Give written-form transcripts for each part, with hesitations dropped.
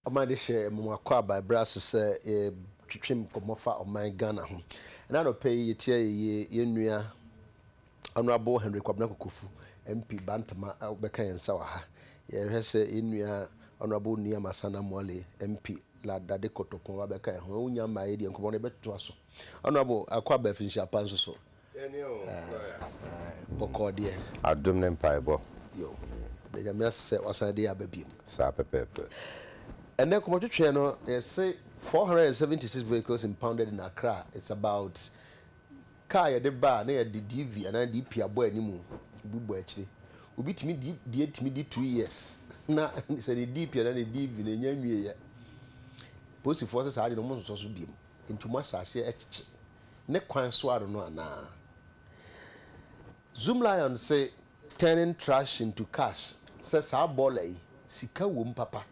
Ɔman de hyɛ mmoakɔ aba ɛberɛ so sɛ yɛtwitwe nkɔmmɔ fa ɔman Ghana ho. Ɛna anɔpɛ yi yɛtia yɛyie yɛn nua Honorable Henry Kwabena Kokofu, MP Bantama, bɛka yɛn nsa wɔ ha. Yɛhwɛ sɛ yɛn nua Honorable Nii Amasana Moale, MP La Dade Kotopon ba bɛka yɛn ho. Wonya mmaa yɛ deɛ nkɔmmɔ no yɛbɛtoa so. Honorable, akɔ aba afinhyia pa nso so. Bɔkɔɔ deɛ. Adom ne mpaebɔ. Yo, da Nyame ase sɛ wasan de yɛ aba biom. Saa pɛpɛɛpɛ. Ɛnɛ nkɔmmɔtwetweɛ no, yɛse 476 vehicles impounded in Accra. It's about car yɛde ba a na yɛde DV anaa DP abɔ anim, obi bɔ akyire. Obi tumi di deɛ tumi di 2 years na sɛ ne DP anaa ne DV na ɛnya nwieɛ. Polisifoɔ sɛ saa de no ɔmo nsosɔ so biom. Nti ɔmo ahyɛ aseɛ ɛkyekye ne kwan so ano no anaa. Zoomlion say turning trash into cash, sɛ saa bɔɔla yi sika wɔ mu papa.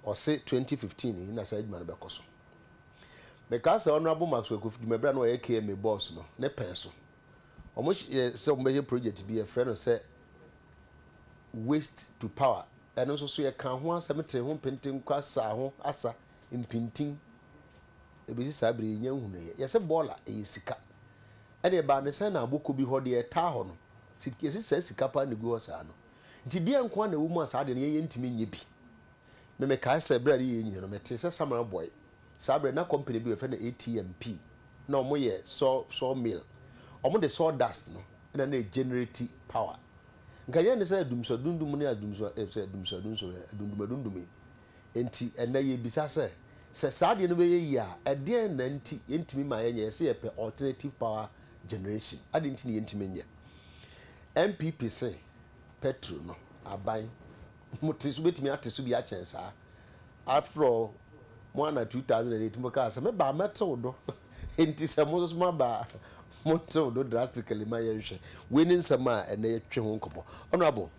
Ɔse 2015 yi na saa adwuma no bɛkɔ so. Meka sɛ Honourable Maxwell Kofi Dwumaberɛ a na ɔyɛ KMA boss no ne pɛn so, ɔmo yɛ sɛ ɔmo bɛyɛ project bi yɛfrɛ no sɛ waste to power. Ɛno nso so yɛka ho asɛm te ho mpentenkwa saa ho asa mpintin ebesi saa bere yɛnya nhunu yɛ. Yɛsɛ bɔɔla ɛyɛ sika, ɛna ɛbaa ne sɛ na aboko bi hɔ deɛ ɛtaa hɔ no, yɛsi saa sika paa na egu hɔ saa no. Nti deɛ nko na ɛwɔ mu a saa deɛ no yɛyɛ ntumi nyɛ bi. Mmɛmɛkae sɛ berɛ a yɛyɛ nyina no, mɛte sɛ Samreboi saa berɛ na company bi wɔfrɛ no ATMP na wɔn yɛ saw mill. Wɔn de sawdust no ɛna na generate power. Nka yɛn ne sɛ adumsɔ dundum ne adumsɔ sɛ adumsɔ adumsɔ adundum adundum yi. Nti ɛnɛ yɛbisa sɛ saa adeɛ no bɛyɛ yie a, ɛdeɛn na nti yɛntumi ma yɛnyɛ? Yɛsɛ yɛpɛ alternative power generation ade nti na yɛntumi nyɛ. NPP sɛ petrol no aban mo te so bɛtumi ate so bi akyɛn saa. After all, mo ana 2008 mo kaa sɛ meba mɛtew do, nti sɛ mo nso mo aba mo tew do drastically ma yɛnhwɛ. Wei ne nsɛm a ɛnɛ yɛtwe ho nkɔmmɔ. Honorable,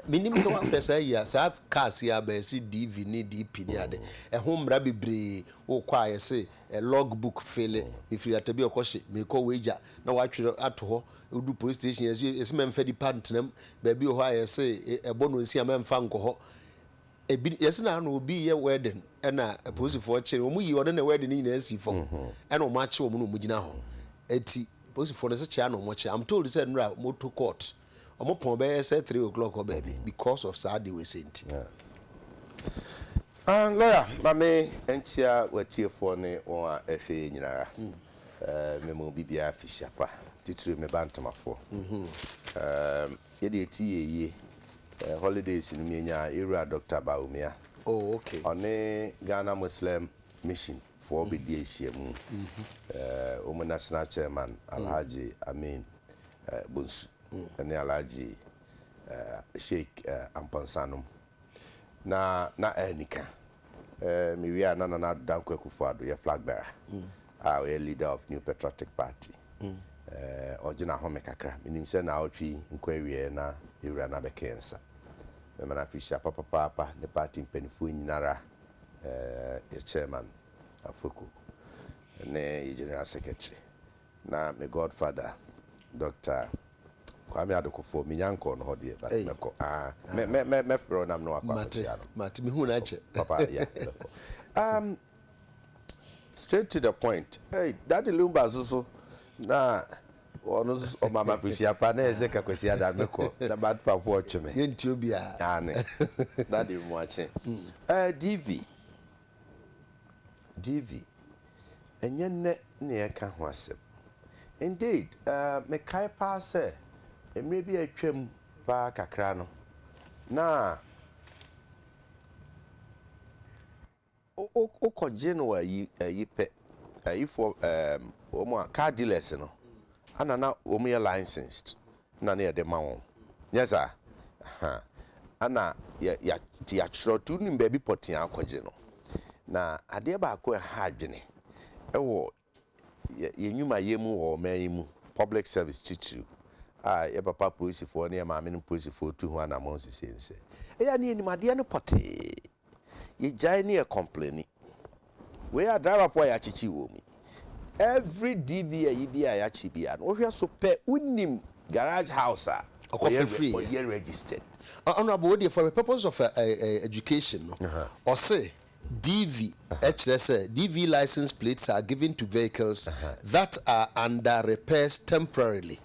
menim sɛ woahwɛ saa yi a saa cars yi aba, yɛse DV ne DP ne ade, ɛho mmara bebree. Wokɔ a yɛse log book fele mefiri Atabi ɔkɔhye mekɔ weigya na woatwerɛ ato hɔ. Wodu police station, yɛse mɛmfa nipa ntenam baabi wɔ hɔ a yɛse ɛbɔ no nsi a mɛmfa nkɔ hɔ. Ebi yɛse na ano obi yɛ wedding ɛna polisifoɔ kyere wɔn yi ɔne na wedding no nyinaa si fam ɛna wɔn akye wɔn na wɔn gyina hɔ. Eti polisifoɔ no sɛ kyea na wɔn kyea. I'm told sɛ nnura motor court wɔn pɔn bɛyɛ sɛ 3 o'clock hɔ baabi because of saa de wɔ ese nti. Ah, lawyer, maame nkyia watiefoɔ ne wɔn a ɛhwɛ yɛ nyinara. Memu biribiara fihyia pa, titiri me ba ntomafoɔ. Yɛde eti yɛ yie. Holidays no mienya ewura Dr. Bawumia. Ɔne Ghana Muslim Mission foɔ bɛdi ahyiamu. Wɔn national chairman Alhaji Amin Bonsu ɛne Alhaji Sheikh Amponsanom na ɛnika. Mewie a na Nana Addo Dankwa Akufo-Addo yɛ flag bearer a ɔyɛ leader of New Patriotic Party. Ɔgye n'ahome kakra. Menim sɛ naawɔtwe nkɔ awie na ewura no abɛka yɛn nsa. Mɛma no afihyia papapaapa ne party mpanimfoɔ nyinara, yɛ chairman Afoko ne yɛ general secretary na me godfather Dr. Kwame Adokofoɔ. Menya nkɔɔ no hɔ deɛ, but mɛkɔ. Ah, mɛ mɛ mɛ mɛfrɛ wo nam no wakɔ akɔkyia no. Mate, mehu no akyɛ. Papa ya mɛkɔ. Straight to the point. Hey, Daddy Lumba so na ɔno nso ɔmama afihyia pa na ɛsɛ kakwasi ada mɛkɔ na bad papo ɔtwe me. Yɛntie obiara. Ane Daddy mu akye. DV DV ɛnyɛ nnɛ ne yɛka ho asɛm. Indeed, mekae paa sɛ mmerɛ bi a atwam paa kakra no na wokɔgye no wɔ ayi pɛ ayifoɔ wɔn a car dealers no ana na wɔn yɛ licensed na ne yɛde ma wɔn nyɛ saa ana yɛ yɛ yɛatwerɛ to nim baabi pɔtee akɔgye no. Na adeɛ baako a ɛha adwene ɛwɔ yɛ nnwumayɛ mu wɔ ɔman yi mu, public service titiriw a yɛ papa polisifoɔ ne yɛ maame no polisifoɔ tu ho anammɔn sisi nsɛ ɛyɛ ne yɛnim adeɛ no pɔtee, yɛgyae ne yɛ complaini. Wei a driverfoɔ a yɛakyekye wɔ mu, every DV ayi bi a yɛakye bia no, wohwɛ so pɛ wonim garage house a ɔyɛ registered. Honourable, wo deɛ for the purpose of education no, ɔse DV kyerɛ sɛ DV license plates are given to vehicles that are under repairs temporarily.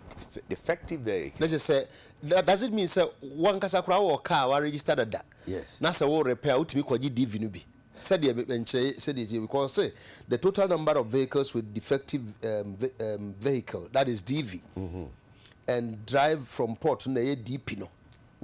Defective vehicles. Na kyerɛ sɛ, does it mean sɛ wankasa koraa wowɔ car a wa register dada? Yes. Na sɛ wo repair a wotumi kɔgye DV no bi? Sɛdeɛ nkyerɛ sɛdeɛ ɛteɛ because ɔse the total number of vehicles with defective um, um, vehicle that is DV mm -hmm. and drive from port no na ɛyɛ DP no.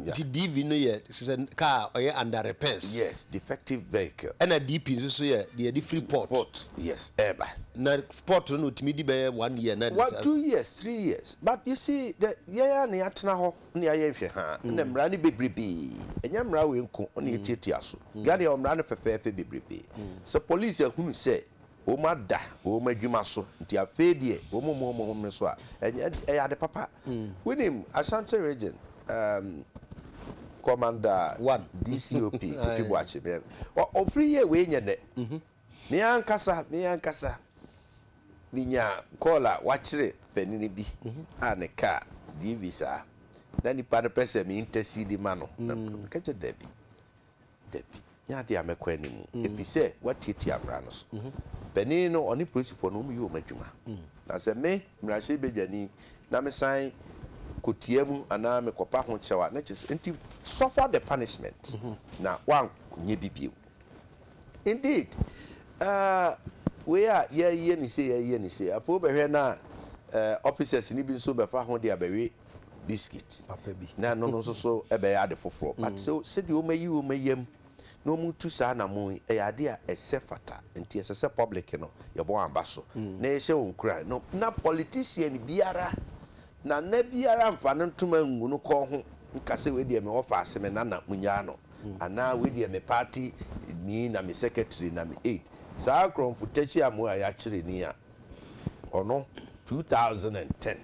Nti DV no yɛ sɛ car ɔyɛ under repairs. Yes, defective vehicle. Ɛna DP nso so yɛ deɛ yɛde firi port. Port, yes, ɛɛba. Na port no na otumi di bɛyɛ one year na. One, 2 years, 3 years, but you see the yɛn a na yɛatena hɔ na yɛayɛ nhwɛ ha na mmara no bebrebe, ɛnyɛ mmara wei nko na yɛtiatia so. Ghana yɛ mmara no fɛfɛɛfɛ bebrebe. Sɛ police ahunu sɛ wɔn ada wɔn adwuma so nti afei deɛ wɔn mu wɔn ho so a, ɛnyɛ ɛyɛ ade papa. Wonim Ashanti Region Commander One. DCOP Kofi Boakye, ɔfiri yɛ wei nyɛ nɛ. Me ankasa menya call a wakyere panini bi a ne car DV saa na nipa no pɛ sɛ me intercede ma no, na meka kyɛ dabi dabi, nyɛ adeɛ a mɛkɔ anim ɛfiri sɛ watiatia mmara no so. Panin no ɔne polisifoɔ no, wɔn yi wɔn adwuma, na sɛ me mmarahyɛ badwani na mesan kɔtia mu anaa mekɔpa ho kyɛw a, na kyerɛ sɛ nti suffer the punishment na wankɔnyɛ bi bio. Indeed, wei a yɛyɛ ne se, yɛyɛ ne se, afei wobɛhwɛ na officers ni bi nso bɛfa ho de abɛwe biscuit. Papa bi. Na ɛno no nso so ɛbɛyɛ ade foforɔ, but so sɛdeɛ wɔn ayi wɔn yam na wɔn tu saa anamon yi, ɛyɛ ade a ɛsɛ fata, nti ɛsɛ sɛ public no yɛbɔ wɔn aba so na yɛhyɛ wɔn kura no, na politician biara nana biara nfa ne ntoma ngu no kɔn ho nka sɛ wei deɛ me wɔfa ase, me nana munyaa no, anaa wei deɛ me party ni na me secretary na me aide. Saa akorɔmfo tɛkyi amu a yɛakyere ni a ɔno 2010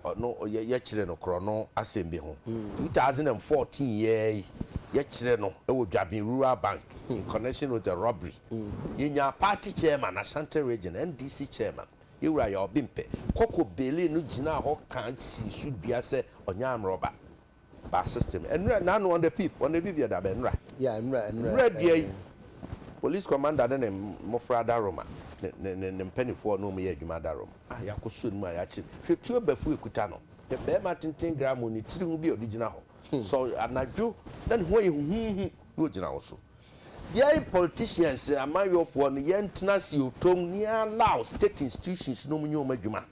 ɔno yɛkyerɛ no korɔ no asɛm bi ho 2014 yɛɛ yi, yɛkyerɛ no ɛwɔ Dwabin Rural Bank in connection with the robbery. Yɛnya party chairman, Ashanti Region NDC chairman, yɛwura yɛ ɔbi mpɛ kɔkɔ beeli no gyina hɔ kan si so dua sɛ ɔnyɛ amrɔba ba system. Ɛnura nanu on the 5th yɛ dabɛ nnura. Yeah, nnura, nnura. Nnura dua yi, police commander ne ne mmɔfra adaroma ne mpanimfoɔ no, wɔn yɛ adwuma adaroma a yɛakɔ so no mu a yɛakye. Hwɛ tuo bɛfo ekuta no, hwɛ bɛrima tenten gramu ne tiri ho bi a ɔde gyina hɔ sɔ anadwo na ne ho ayɛ huhuhu na ogyina hɔ so. Yɛn politicians amayɔfoɔ no, yɛn tena se otom ne allow state institutions no mu nyɛ wɔn adwuma.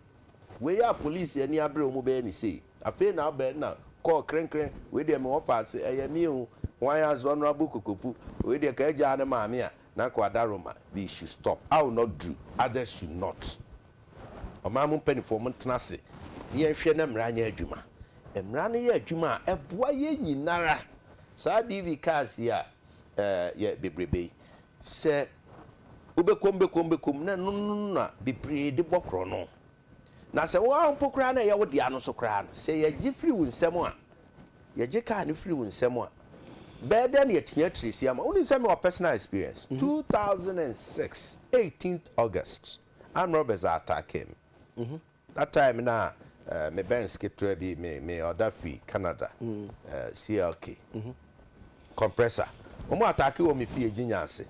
Wei a police ani abere wɔn bɛyɛ ne sei, afei na abɛn na kɔɔ krenkren. Wei deɛ mewɔ paase, ɛyɛ mi o, wɔn ayɛ asɔ Honourable Kokopu wei deɛ ka agya ne maame a na kɔ adaroma. We should stop. I will not do, others should not. Ɔman mu mpanimfoɔ mo ntena ase ne yɛnhwɛ na mmara nyɛ adwuma. Mmara no yɛ adwuma a ɛboa yɛn nyinara. Saa DV cars yi a yɛ bebrebe yi sɛ wobɛkɔm bɛkɔm bɛkɔm na no no na bebree de bɔ korɔ no, na sɛ wɔn mpo koraa na ɛyɛ wo dea no so koraa no, sɛ yɛgye firi wo nsɛm a, yɛgye kaa no firi wo nsɛm a, bɛyɛ dɛ na yɛtumi atiri si ama wonim sɛ mewɔ personal experience. 2006 18th August, armed robbers attack me. That time na me Benz ketewa bi me ɔda firi Canada, CLK compressor, wɔn attack wɔ me fie Gyinya ase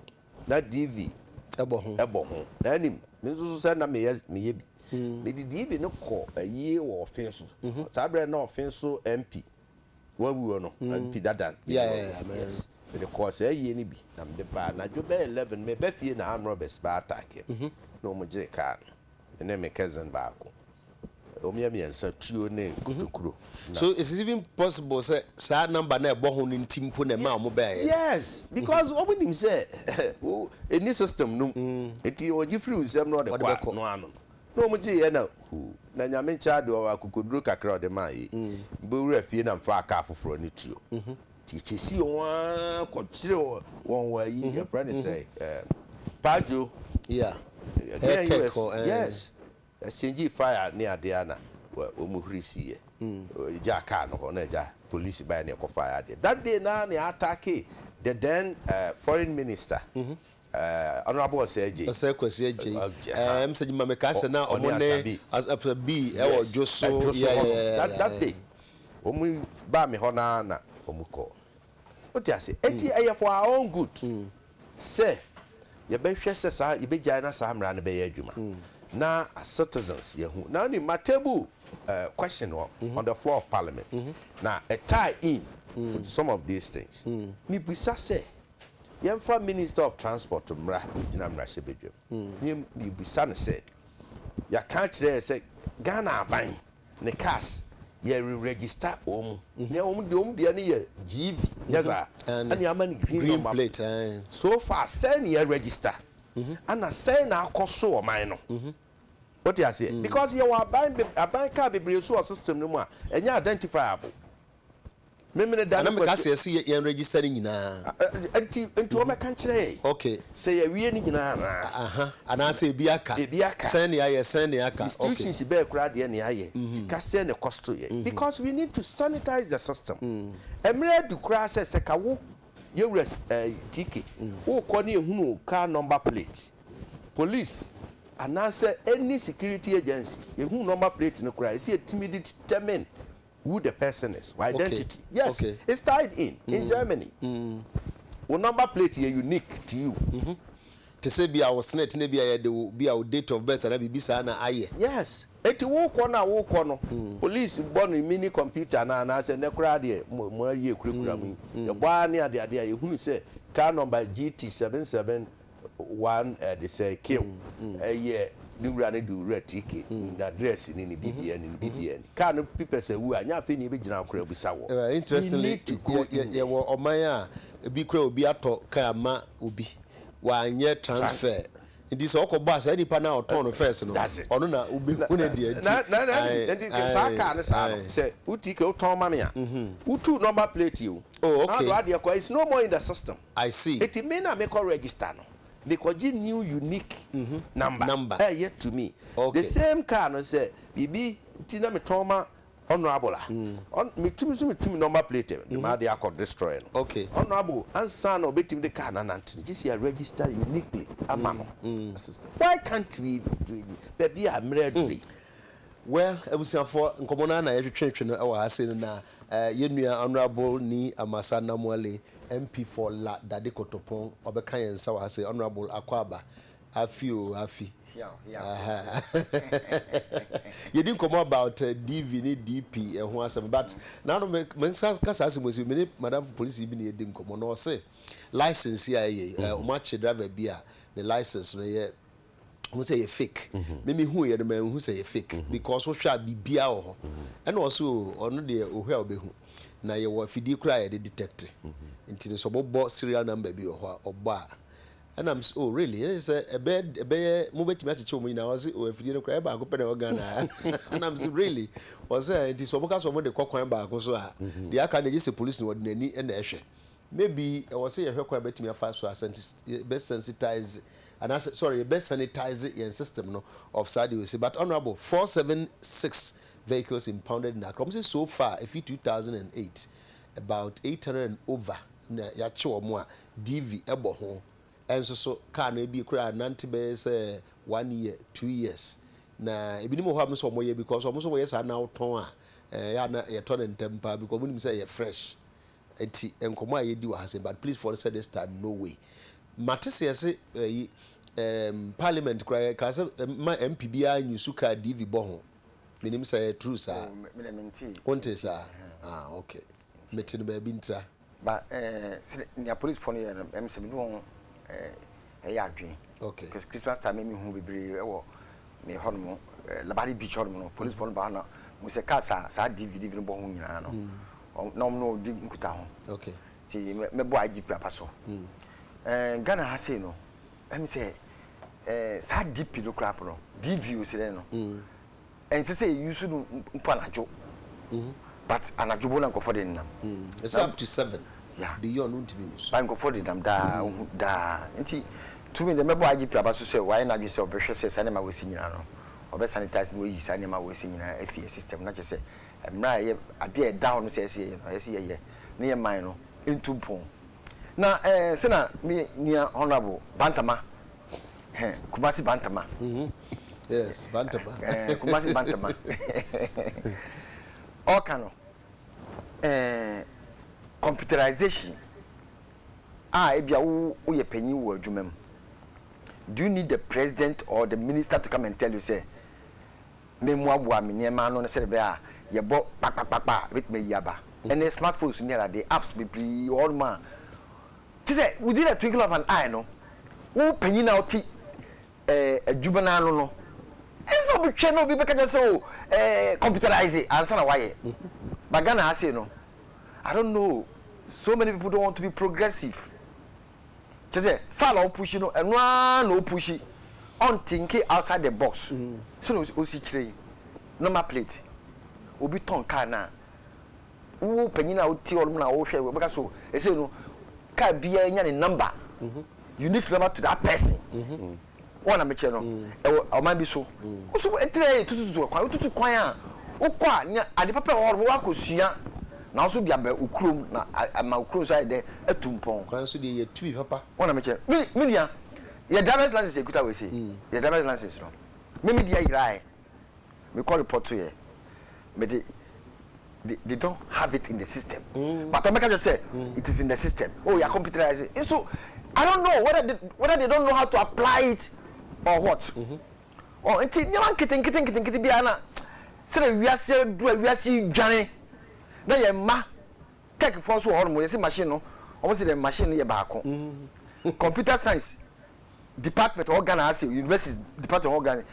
na DV ɛbɔ ho. Ɛbɔ ho na anim me nso so sɛ na meyɛ bi, mede DV no kɔ ayie wɔ Ɔfen so. Saa berɛ na Ɔfen so MP wawuo no, MP dada. Yes. Mede kɔɔ saa ayie no bi na mede baa anadwo bɛyɛ 11. Meba fie na armed robbers ba attack na wɔn gyere kaa no, me ne me cousin baako, wɔn yɛ mmiɛnsa, tuo ne kotokuro. So it's even possible sɛ saa number na ɛbɔ ho no nti mpo na ɛma ɔmo bɛɛ? Yes, because wɔn nim sɛ ɛni system no mu, nti wɔgye firi nsɛm na ɔde Ɔde kɔ bɛkɔ. a no ano no na wɔn gye yɛ na hu na Nyame nkyɛn de ɔwɔ akokoduro kakra ɔde maa yi mbɛwura fie na nfa kaa foforɔ ne tuo nti ekyesi wɔn ara kɔkyerɛ wɔn wɔ ayi yɛfrɛ ne sɛ Paajo. Airtech hɔ, eh. Yes, exchange fire ne adeɛ na wɔn mu huri si yɛ gya kaa no hɔ na gya police baa ne ɛkɔfa yɛ adeɛ. That day na ne attack the then foreign minister, Honourable Osei Adjei. Osei Kwasi Adjei. Ɛɛ ɛm sɛ gyima meka sɛ na ɔne ɔmo ne Asabi. Asabi ɛwɔ Dwoso. Dwoso hɔ no. That day. Wɔn baa me hɔ no ara na wɔn kɔɔ. Wote ase? Enti ɛyɛ for our own good sɛ yɛbɛhwɛ sɛ saa yɛbɛgyae na saa mmara no bɛyɛ adwuma na as citizens yɛahu. Na wonim, ma table question wɔ on the floor of parliament na ɛ tie in with some of these things. Mebisa sɛ yɛmfa Minister of Transport mmra mmɛgyina mmarahyɛbadwam na yɛbisa no sɛ yɛaka akyerɛ yɛ sɛ Ghana aban ne cars yɛ re register wɔn mu nea wɔn deɛ wɔn deɛ no yɛ GV nyɛ saa ɛna ama no green number plate so far sɛn na yɛ register ɛna sɛn na akɔ so ɔman no wote aseɛ because yɛ wɔ aban aban car bebree so wɔ system no mu a ɛnyɛ identifiable. Memene da no Ana meka sɛ yɛse yɛn register ne nyinaa. Nti nti wɔmɛka nkyerɛ yɛn. Okay. Sɛ yɛawie ne nyinaa anaa. Aha anaasɛ ebi aka. Ebi aka. Sɛn ne ayɛ sɛn ne aka. Okay. Institutions bɛɛ koraa deɛ ne ayɛ. Sika sɛn na ɛkɔsto yɛn. Because we need to sanitize the system. Mmerɛ adu koraa sɛ sɛ ka wo yɛwura eh, TK wokɔ ne yɛhunu wo car number plate. Police anaasɛ any security agency yɛhu number plate no koraa ɛsɛ yɛtumi de determine who the person is, wɔ identity. Yes, okay. It's tied in mm. in Germany. Mm. Wo number plate yɛ unique to you. Mm -hmm. Te sɛ bi a wo senate ne bi a yɛde wo bi a wo date of birth na biribi saa na ayɛ. Yes. Eti wokɔ no a wokɔ no, mm. police bɔ no mini computer na anaasɛ nnɛ koraa deɛ mo mo ayie kurakura mu yi. Mm. Yɛbɔ ara ne adeade a yɛhunu sɛ car number GT 77 One ɛde sɛ kill ɛyɛ ne wura no de owura TK n'address ni ne biribiara ni ne biribiara ni car no pipɛs awu a nyɛ afei na yɛbɛgyina hɔ koraa abisa wɔ. We Interestingly, need to go in there. yɛwɔ ɔman a ebi koraa obi atɔ car ama obi wanyɛ transfer nti sɛ ɔkɔbɔ a saa nipa no a ɔtɔn no first no That's it. ɔno na wobɛhu ne deɛ nti Na na na ae nti saa ae car no saa no ae. sɛ wo TK wotɔn ma me a wotu number plate yi o Oh na okay. wode w'adeɛ kɔ it's no more in the system. I see. Eti me na mekɔ register no, mekɔgye new unique number Number. ɛyɛ to me. The Okay. same car no sɛ biribi nti na metɔn ma honourable a, ɔn metumi nso metumi number plate de m'adeɛ akɔ destroy no. Okay. Honourable ansa na ɔbɛtumi de car no anante no, gye sɛ yɛ register uniquely ama no. System. Why can't we be doing it? Baabi a mmerɛ aduru yi. Well abusuafoɔ nkɔmmɔ no ara na yɛtwetwetwe no wɔ ha sei no na yɛn nua Honourable Nii Amasa Namoale MP for La Dade Kotopon ɔbɛka yɛn nsa wɔ ha sei Honourable Akwaaba Afi oo Afi Yɛdi nkɔmmɔ about DV ne DP ho asɛm but naano me me nsa ka saa asɛm wɔ si me ne madamfo polisi bi na yɛdi nkɔmmɔ na ɔse license yi a ɛyɛ yi wɔn akye driver bi a ne license no yɛ wɔn sɛ yɛ fake me me hu yɛ no ma nhu sɛ yɛ fake because wohwɛ a biribiara wɔ hɔ ɛna ɔso ɔno deɛ ohwɛ a ɔbɛhu na yɛwɔ afidie koraa a yɛde detect nti no sɛ ɔbɔbɔ serial number bi wɔ hɔ a ɔbɔ a ɛna m sɛ oh really ɛne sɛ ɛbɛyɛ ɛbɛyɛ mobɛtumi akyekye wɔn nyinaa ɔse oh afidie no koraa ɛyɛ baako pɛ na ɛwɔ Ghana ha ɛna m sɛ really ɔsɛ nti sɛ wɔka sɛ wɔde kɔ kwan baako so a deɛ aka no gye sɛ polisi no wɔde n'ani na ɛhwɛ Maybe ɛwɔ sɛ yɛhwɛ kwan a yɛbɛtumi afa so a yɛbɛ sensitize anaasɛ sorry yɛbɛ sanitize yɛn system no of saa deɛ wɔsi but honourable 476 vehicles impounded in Accra wɔn sɛ so far efi 2008 about 800 and over na yɛakye wɔn a DV ɛbɔ ho ɛnso so car no ebi koraa nante bɛyɛ sɛ one year 2 years na ebinom wɔ hɔ a wɔn nso wɔyɛ because wɔn nso wɔyɛ saa na wotɔn a ɛyɛ a na yɛtɔ no ntɛm paa because wɔn nim sɛ ɛyɛ fresh. Nti nkɔmɔ a yɛdi wɔ ha sɛ but please for sɛ this time no way. Mate sɛ yɛse ɛyi um, parliament koraa yɛka sɛ ma MP biara nyusu car DV bɔ ho. Menim sɛ ɛyɛ true saa. Oh, me de mente. Wonte saa? Ah, okay. Mete no baabi ntira. Ba eh, sɛ nea policefoɔ no yɛ no, ɛm sɛ me ne wɔn eh, ɛyɛ adwene. Okay. Because Christmas time me hu bebree ɛwɔ me hɔnom, eh, Labadi Beach hɔnom no, policefoɔ no ba hɔ na mo sɛ cars a saa DV DV no bɔ ho nyinaa no, mm. na wɔn ne wɔn di nkuta ho. Okay. Nti mɛbɔ IGP aba so. Mm. Eh, Ghana ha sei no, ɛm sɛ eh, saa DP no koraa po no, DV o sɛ no, mm. Ɛnsɛ sɛ yɛ use no mpo anadwo but anadwo bo na nkurɔfoɔ de nenam. Ɛsɛ up to 7 Yeah. Beyond wontumi use. But nkurɔfoɔ de nam daa wohu daa nti tumi deɛ mɛbɔ IGP aba so sɛ wayɛ n'adwene sɛ ɔbɛhwɛ sɛ saa nneɛma wei nyinaa no ɔbɛ sanitize na wayi saa nneɛma wei nyinaa afi yɛ system na kyerɛ sɛ mmerɛ a ɛyɛ adeɛ a ɛda hɔ no sɛ ɛsɛ yɛyɛ no ɛsɛ yɛyɛ ne yɛ man no ntu mpɔn. Na eh, sɛ na me nua Honourable Bantama, heh, Kumasi Bantama. Mm-hmm. Yes, Bantama. Eh, Kumasi Bantama. Ɔka no. Ɛɛ computerization a ebia wo woyɛ panyin wɔ adwuma mu, do you need the president or the minister to come and tell you sɛ memmoaboa me nneɛma ano no sɛdeɛ ɛbɛyɛ a yɛbɔ kpakpakpakpa a ɛbɛtumi ayi aba? Ɛnɛ smartphones ne adeade, apps bebree wɔ hɔnom a kyerɛ sɛ within a twinkle of an eye no, wo panyin a wote eh, adwuma no ano no, ɛnsɛ sɛ obi twɛn na obi bɛka kyerɛ sɛ o eh, computerize ansa na wayɛ. But Ghana ha sei no, I don't know, so many people don't want to be progressive. Kyerɛ sɛ file a ɔpushi no, ɛno ara na ɔpushi, ɔntinke outside the box. Sɛnea osi kyerɛ yi, number plate, obi tɔn car no a, Wo panyin a wote hɔ nom na wohwɛ wobɛka so ɛsei no car biara nya ne number unique number to that person wɔn na mekyerɛ no ɛwɔ ɔman bi so woso ɛtena yɛ tututu kwan wotutu kwan a wokɔ a nea ade papa ɛwɔ hɔ no wakɔsua na woso de aba wo kurom na ama wo kurom so ayɛ dɛ atu mpɔn kwan so deɛ yɛtu bi papa wɔn na mekyerɛ me me nua yɛ driver's license yɛkuta wɔ sei yɛ driver's license no me me deɛ yeraɛ mekɔ report yɛ mede they they don't have it in the system mm. But ɔbɛka kyerɛ sɛ it is in the system. Oh, yɛ computerize it. Nso I don't know whether they don't know how to apply it or what. Oh, nti nneɛma nketenkete nketenkete biara na sɛdeɛ wiase aduru a wiase dwane na yɛn mma tech foɔ nso wɔ hɔ nom, yɛsi machine no, wɔn si dɛ machine no yɛ baako. Computer science department ɔwɔ Ghana ha se university department ɔwɔ Ghana,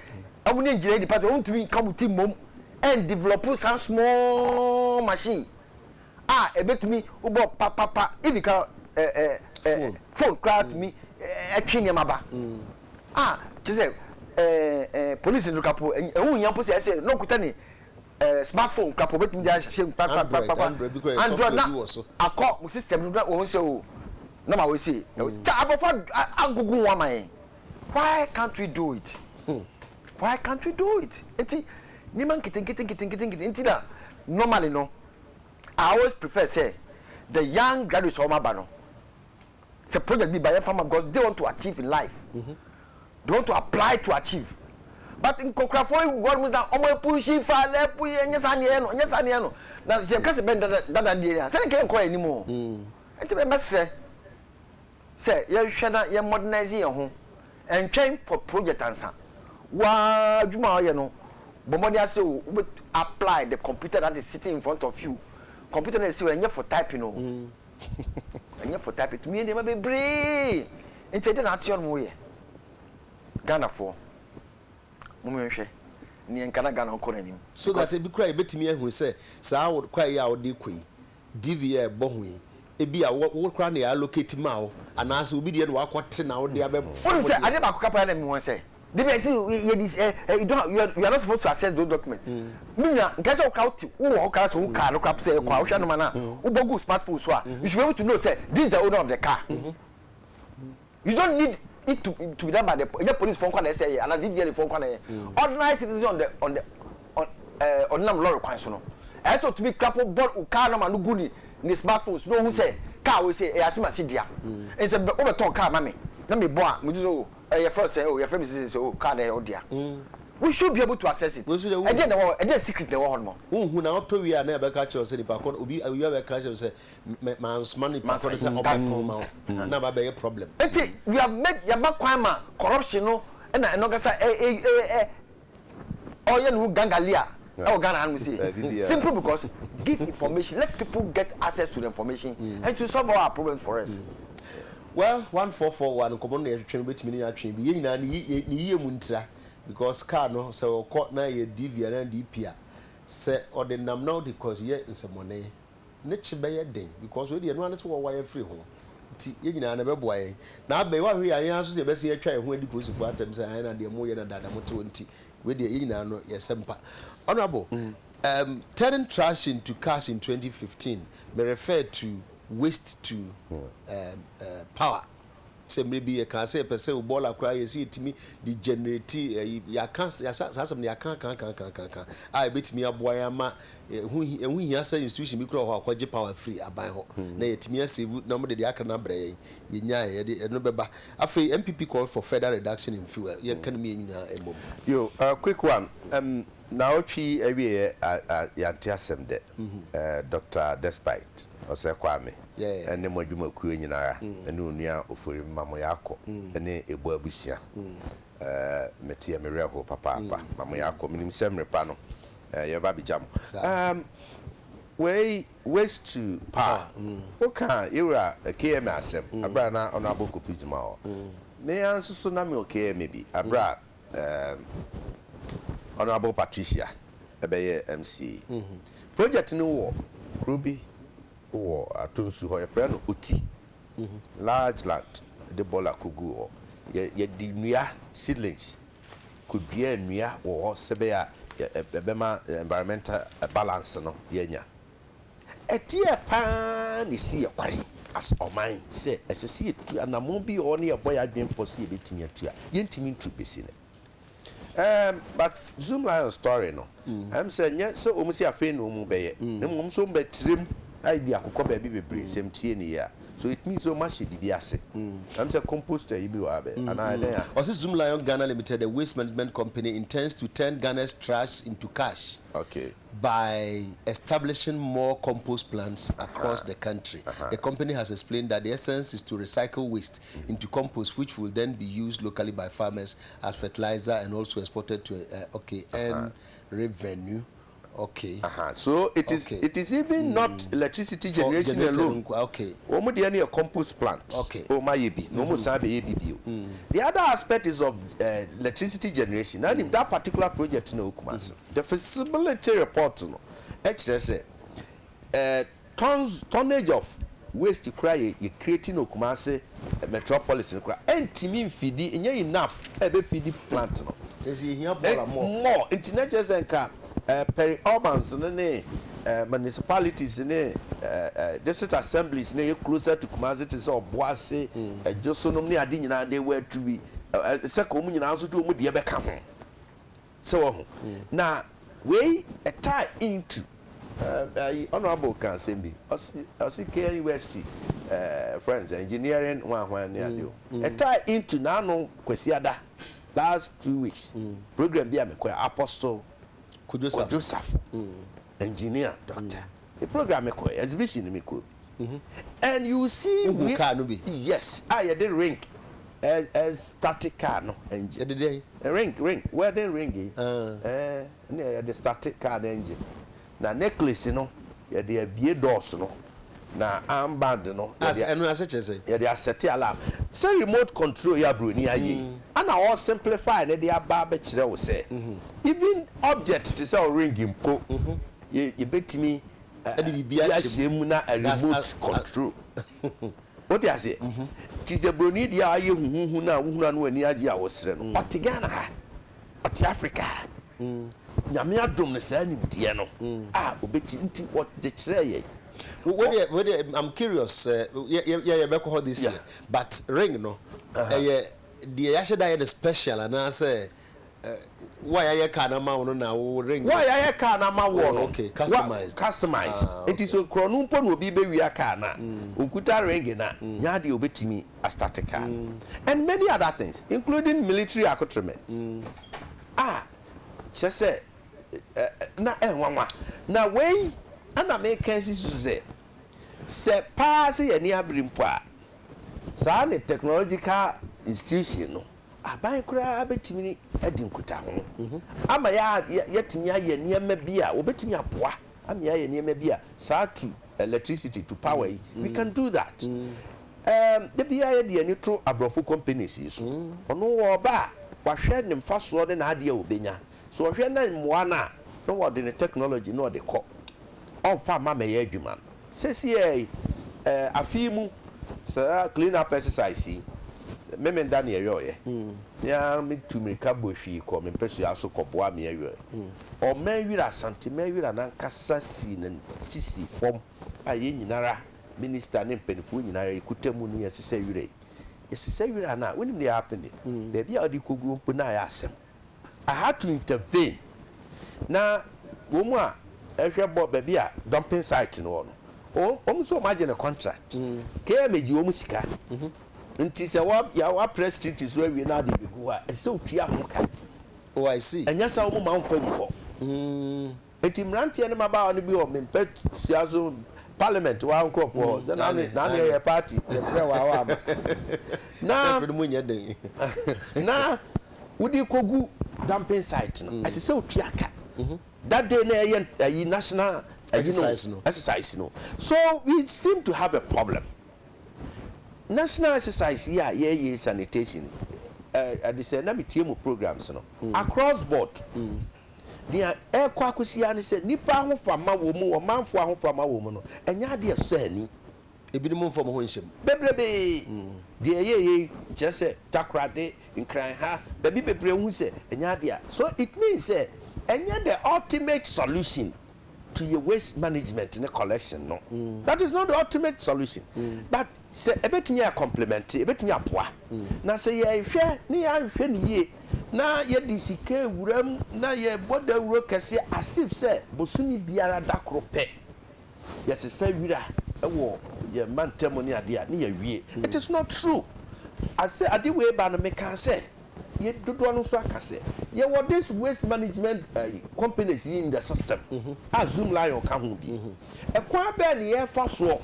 wɔn ne engineering department wɔn ntumi nka wɔn ti mmom ɛn develop saa small machine a ɛbɛtumi wobɔ papapa even ka ɛ ɛ ɛ phone koraa tumi ɛtwe nneɛma ba a kyerɛ sɛ ɛɛ ɛɛ police no kapo ɛho hia mpo sɛ ɛsɛ na okuta ne eh, smartphone kura po obetumi de ahyɛ mu kpakpakpakpa. Android na akɔ mo system no na wɔn sɛ o na ma wɔsi kyɛ abɔfra agogo wɔn ama yɛn. Why can't we do it? Why can't we do it? Nti nneɛma nketenkete nketenkete nkete nti na normally no I always prefer sɛ the young graduates wɔn aba no sɛ project bi ba yɛn fa ma because they want to achieve in life. They want to apply to achieve. But nkɔkorafoɔ yi gu hɔ nom na wɔn apushi fa na apushi ɛnyɛ saa neɛ no ɛnyɛ saa neɛ no na sɛ yɛka sɛ bɛn dada dada deɛ a sɛde nka yɛnkɔ yɛn anim o. Nti mɛ mɛsrɛ sɛ yɛnhwɛ na yɛn modernize yɛn ho, ɛntwɛn for project ansa. Waa adwuma a ɔyɛ no bɔ mmɔden ase o wobɛ apply the computer that is sitting in front of you. Computer na ɛsi hɔ ɛnyɛ for typing o. Ɛnyɛ for typing tumi yɛ nneɛma bebree. Nti ɛdeɛn na ate ɔnom woyɛ? Ghanafoɔ mom yɛnhwɛ neɛ nka na Ghana nkɔ n'anim. So that ebi koraa yɛbɛtumi ahu sɛ saa kwae yi a wode rekɔ yi, DV a ɛbɔ ho yi, ebi a wo wo koraa na yɛ allocate maa wo anaasɛ obi deɛ na wakɔte na wode abɛfa Wonim sɛ adeɛ baako ka paa na mehu sɛ de bi a ɛsi yɛ di ɛ ɛ you don't you are, you are not supposed to access those documents. Me nua nka sɛ wokora wote wowɔ hɔ koraa sɛ wo car no koraa sɛ ɛkɔ a wohwɛ anoma no a wobɔ gu smartphone so a you should be able to know sɛ this is the owner of the car. You don't need it to be done by the ɛnyɛ police foɔ nkwa na ɛsɛ yɛ anaa DVLA foɔ nkwa na ɛyɛ. Ordinary citizen on the on the on ɛɛ ɔnam lɔre kwan so no ɛyɛ sɛ otumi kura po bɔ o car number no gu ne ne smartphone so na ohun sɛ car wei sɛ ɛyɛ asemase dea. Nsɛ bɛ wobɛtɔn car ma me na me bɔ a me sɛ o ɛyɛ fɛ sɛ o yɛfrɛ me sɛ sɛ o car na ɛyɛ ɔdea. We should be able to access it. Ɛdeɛ na ɛwɔ hɔ ɛdeɛ secret na ɛwɔ hɔ nom. Wonhu na wotɔ wie a na yɛbɛka kyerɛ wo sɛ nipa ko no obi obi abɛka kyerɛ wo sɛ mɛ mansoma nipa korɔ no sɛ ɔbɛtɔn ma wo na aba bɛyɛ problem. Nti we have made yɛama kwan ma corruption no ɛna ɛno ankasa ɛ ɛ ɛ ɔyɛ ne ho gangalia ɛwɔ Ghana hanom sei simply because give information, let people get access to the information and to solve all our problems for us. Well, 1441 nkɔmmɔ no na yɛtwetwe no wobɛtumi ne yɛn atwe bi. Yɛn nyinaa ne yi ne yie mu ntira because car no sɛ ɔkɔ na ɛyɛ DV anaa DP a sɛ ɔde nam na ɔde kɔ yɛ nsɛmmɔne ne kye bɛyɛ den because wei deɛ ɛno ara ne sɛ wɔwae afiri ho nti yɛn nyinaa no ɛbɛboa yɛn na abɛn woahwɛ yɛ a yɛn ara nso sɛ yɛbɛsen atwa yɛn ho adi polisifoɔ atɛm sɛ ɛn na deɛ moyɛ na dada mote hɔ nti wei deɛ yɛn nyinaa no yɛsɛ mpa. Honourable, um, turning trash into cash in 2015 me refer to waste to power sɛ mmerɛ bi yɛkaa sɛ yɛpɛ sɛ bɔɔla koraa yɛsɛ yɛtumi de generate ɛyi yɛaka yɛasa saa asɛm no yɛaka aka aka aka aka aka a ɛbɛtumi aboa yɛn ama ɛho ɛho hia sɛ institution bi koraa wɔ hɔ a kɔgye power firi aban hɔ na yɛtumi asave na wɔde deɛ aka no abrɛ yɛn yɛnyaeɛ yɛde ɛno bɛba. Afei NPP call for further reduction in fuel, yɛnka no mmienu nyinaa mmom. Yo, quick one, um, Naawɔtwe yi awieɛ a a yɛante asɛm dɛ. Doctor Despite Osei Kwame ne mo adwumakuo nyinara ne Onua Ofori mma mo yɛakɔ ne Ebo abusua. Meteɛ me werɛ how papaapa ma mo yɛakɔ. Menim sɛ mmere pa no yɛbɛba abɛgya mo. Wei waste to power. Wokaa yɛwura KMA asɛm berɛ a na Honourable Kofi Jumah wɔ hɔ. Me ara nso so na mewɔ KMA bi berɛ a Honourable Patricia bɛyɛɛ MCA. Project no wɔ kuro bi wɔ Atonsu hɔ, yɛfrɛ no Oti. Large land, yɛde bɔɔla kɔguu hɔ. Yɛde nnua, seedlings, kɔduaa nnua wɔ hɔ sɛ ɛbɛyɛ a ɛbɛma environmental balance no yɛanya. Ɛdeɛn paa na ɛsi yɛn kwan as ɔman sɛ ɛsɛ sɛ yɛtu anammɔn bi wɔ hɔ na yɛbɔ yɛn adwene pɔ sɛ yɛbɛtumi atu a, yɛntumi ntu bɛsi nnɛ? Ɛɛm, but Zoomlion story no, ɛm sɛ nyɛ sɛ wɔn si afei na wɔn bɛyɛ, na mmom wɔn nso wɔn bɛtrɛ mu ayɛ de akokɔ baabi bebree, sɛ metie no yie a. So it means sɛ wɔn ahyɛ biribi ase. Ɛm sɛ compost ayi bi wɔ ha bɛ, anaa ɛdɛn a? Ɔse Zoomlion Ghana Limited, a waste management company, intends to turn Ghana's trash into cash. Okay. By establishing more compost plants across the country. The company has explained that the essence is to recycle waste into compost, which will then be used locally by farmers as fertilizer and also exported to uh, okay earn revenue. Okay. So it is okay. It is even not electricity generation alone. Okay. Wɔn deɛ no yɛ compost plant. Okay. Wɔn ayɛ bi na wɔn san bɛyɛ bi bio. The other aspect is of electricity generation. Na nim that particular project na okuma ase. The feasibility report no kyerɛ sɛ tons tonnage of waste koraa yɛ yɛ create no Kumasi metropolis no koraa ɛntumi nfidi ɛnyɛ enough a ɛbɛ feedi plant no. Nti yɛhia bɔɔla more. More nti na kyerɛ sɛ nka peri urbans no ne municipalities ne district assemblies no ɛyɛ closer to Kumasi te sɛ Ɔboase, Ɛdwoso nom ne ade nyinaa they were to be sɛ ka wɔn nyinaa nso de wɔn deɛ bɛka ho. Sɛ wahu? Na wei ɛ tie into ayi honourable ka asɛm bi ɔse ɔse KNUST eh, friends engineering hwan hwan ne ade o ɛ tie into n'ano Kwasiada last 2 weeks program bi a mekɔɛ, Apostle Kojo Safo. Kojo Safo, engineer doctor, the program mekɔɛ, exhibition no mekɔɔ bi and you see Wohu car no bi? Yes, a yɛde ring ɛ ɛ start car no engine. Yɛde dɛn? Ring, ring, wedding ring yi. Ah. Ɛɛ, ɛna yɛde start car no engine. Na necklace no, yɛde abie doors no. Na armband no, As yɛde ɛno ase kyerɛ sɛ? Yɛde asɛte alarm. Sɛ remote control yi a broni ayɛ yi, ɛna ɔ simplify no de aba abɛkyerɛ wo sɛ, even object te sɛ wo ring mpo, yɛ yɛbɛtumi Ɛde biribi ahyɛ ahyɛ mu na a That's remote control. Wote aseɛ? Nti sɛ broni deɛ a ayɛ huhuhu no a wohunu a na w'ani agye a wosere no, ɔte Ghana ha, ɔte Africa ha. Nyame adom no saa nimdeɛ no a obɛti nti wɔde kyerɛɛ yɛn. Wei deɛ I'm curious sɛ yɛ yɛbɛkɔ hɔ this year, but ring no ɛyɛ deɛ yɛahyɛ da yɛ no special anaasɛ wo a yɛayɛ car no ama wo no na wo ring Wo a yɛayɛ car no ama woɔ Oh, no. okay, customized. Customized. Ah, Nti sɛ korɔno mpo na obi bɛwia car no a, ɔnkuta ring no a, nyɛ adeɛ a obɛtumi astarte car no. And many other things, including military accoutrements. A kyerɛ sɛ na ɛnwanwa. Na wei ɛna meka asi so sɛ, sɛ paa sɛ yɛn ani abere mpo a, saa ne technological institution no, aban koraa bɛtumi adi nkutaho ama yɛatumi ayɛ nneɛma bi a wɔbɛtumi aboa ama yɛayɛ nneɛma bi a saa to electricity to power yi, we can do that. Da biara yɛde ani to aborɔfo companies yi so. Ɔno wɔ ɔba a wahwɛ ne mfasoɔ ne n'adeɛ a ɔbɛnya so, ɔhwɛ na mmoa no a na wɔde ne technology na ɔde kɔ, ɔmfa mma mɛyɛ adwuma no. Sɛsiɛ afe yi mu saa clean up exercise yi, Memenda ne ɛyɔɔyɛ mea metu mmirika bɔ hwii kɔ me mpasua so kɔboa me ɛyɔɛ. Ɔman wira, Asanteman wira nankasa sii ne sisi fam a yɛn nyinara, minister ne mpanimfoɔ nyinara yɛkuta mu no, yɛsesa wira yi. Yɛsesa wira no a, wonim deɛ happen? Baabi a wɔde kɔguo mpo na ayɛ asɛm. I had to intervene na wɔn mu a ɛhwɛ bɔ baabi a dumping site no wɔ no, wɔn nso wɔn agye no contract. KMA gye wɔn sika nti sɛ wa ya waprɛ street so awie na ade bɛgu hɔ a, ɛsɛ sɛ otua ho ka. Oh, I see. Ɛnyɛ sɛ wɔn ma nfa ngu hɔ. Enti mmeranteɛ ne mmabaawa no bi wɔ me mpasua so parliament wa nkurɔfoɔ hɔ sɛ naane naane yɛyɛ party yɛfrɛ wɔ a wamma na na wode kɔgu dumping site no ɛsɛ sɛ wotua ka that day na ɛyɛ ayi national ayi no exercise no so we seem to have a problem national exercise yi a yɛyɛ sanitation ɛde sɛ na metie mu programs no across board Nea ɛrekɔ akosi ara ne sɛ, nnipa ahofama wɔ mu, ɔmanfo ahofama wɔ mu no, ɛnyɛ ade a ɛsɔ ani. Ebinom mfa wɔn ho nhyɛ mu. Bebrebe. Deɛ ɛyɛeɛ yi kyerɛ sɛ Takoradi, Nkran ha, baabi bebree wohu sɛ ɛnyɛ ade a. So it means sɛ ɛnyɛ the ultimate solution to yɛ waste management ne collection no. That is not the ultimate solution. But sɛ ɛbɛtumi a complement, ɛbɛtumi aboa. Na sɛ yɛhwɛ ne yɛanhwɛ no yie na yɛde sika rewura mu na yɛbɔ dawuro kɛseɛ as if sɛ bosome biara da koro pɛ yɛsesa wira wɔ yɛn mantam ne adeɛ a ne yɛawie. It is not true. Asɛ ade wei ba no mekaa sɛ yɛ dodoɔ no nso aka sɛ yɛwɔ this waste management companies yi in the system a Zoomlion ka ho bi. Ɛkwan bɛn na yɛfa soɔ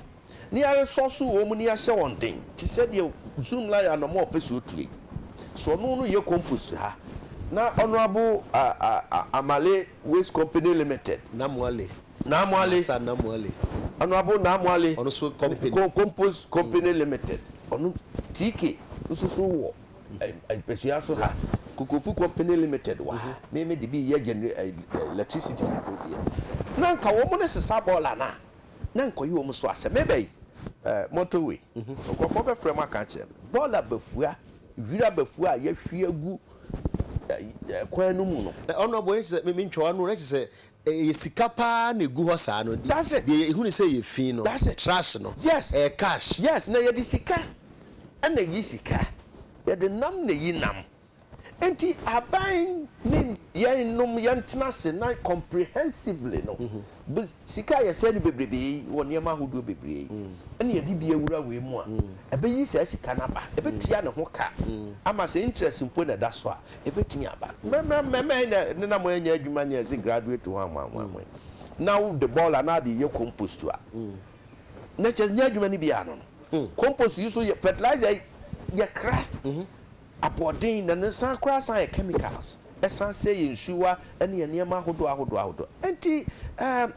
na yɛaresɔ so wɔn mu na yɛahyɛ wɔn den te sɛ deɛ Zoom lion anɔma a ɔpɛ sɛ ɔtue yi. So ɔno no yɛ compost ha na Honourable Amale Waste Company Limited. Namoale. Namoale. Masa Namoale. Honourable Namoale. Ɔno nso company. Compost Company Limited. Ɔno TK nso so wɔ mpasua so ha. Kokofu Company Limited wɔ ha. Me me de bi yɛ genera electricity foforɔ bi yɛ. Na nka wɔn no sesa bɔɔla no a. na nkɔyi wɔn so asɛm. Meba yi, eh, motorway, nkurɔfoɔ bɛfrɛ mo aka akyerɛ me. Bɔɔla bafua, wira bafua a yɛahwie agu eh, kwan no mu no. Na honourable, ɛne kyerɛ sɛ, me mentwa w'ano, na kyerɛ sɛ ɛyɛ sika paa na ɛgu hɔ saa no. That's it. Deɛ yɛhunu sɛ ɛyɛ fi no, That's it. trash no, Yes. ɛyɛ cash. Yes, na yɛde sika na ɛyi sika, yɛde nam na ɛyi nam. Enti aban ne yɛn nom yɛntena ase na comprehensively no, sika a yɛsɛe no bebrebe yi wɔ nneɛma ahodoɔ bebree yi, ɛna yɛde bi awura wei mu a, ɛbɛyi saa sika no aba, ɛbɛtua ne ho ka ama sɛ interest mpo na ɛda so a, ɛbɛtumi aba. Mɛmɛ mɛmɛ na nenam ɛnyɛ adwuma nyɛ sɛ graduate ho ahoahoahoa na wode bɔɔla na ade yɛ compost a, na kyɛ nyɛ adwuma no bi ano no. Compost yi so yɛ fertilizer yɛ kra. Aboɔden, na ne san koraa san yɛ chemicals, ɛsan sɛe yɛn nsuwa ne yɛn nneɛma ahodoɔ ahodoɔ ahodoɔ. Enti ɛɛm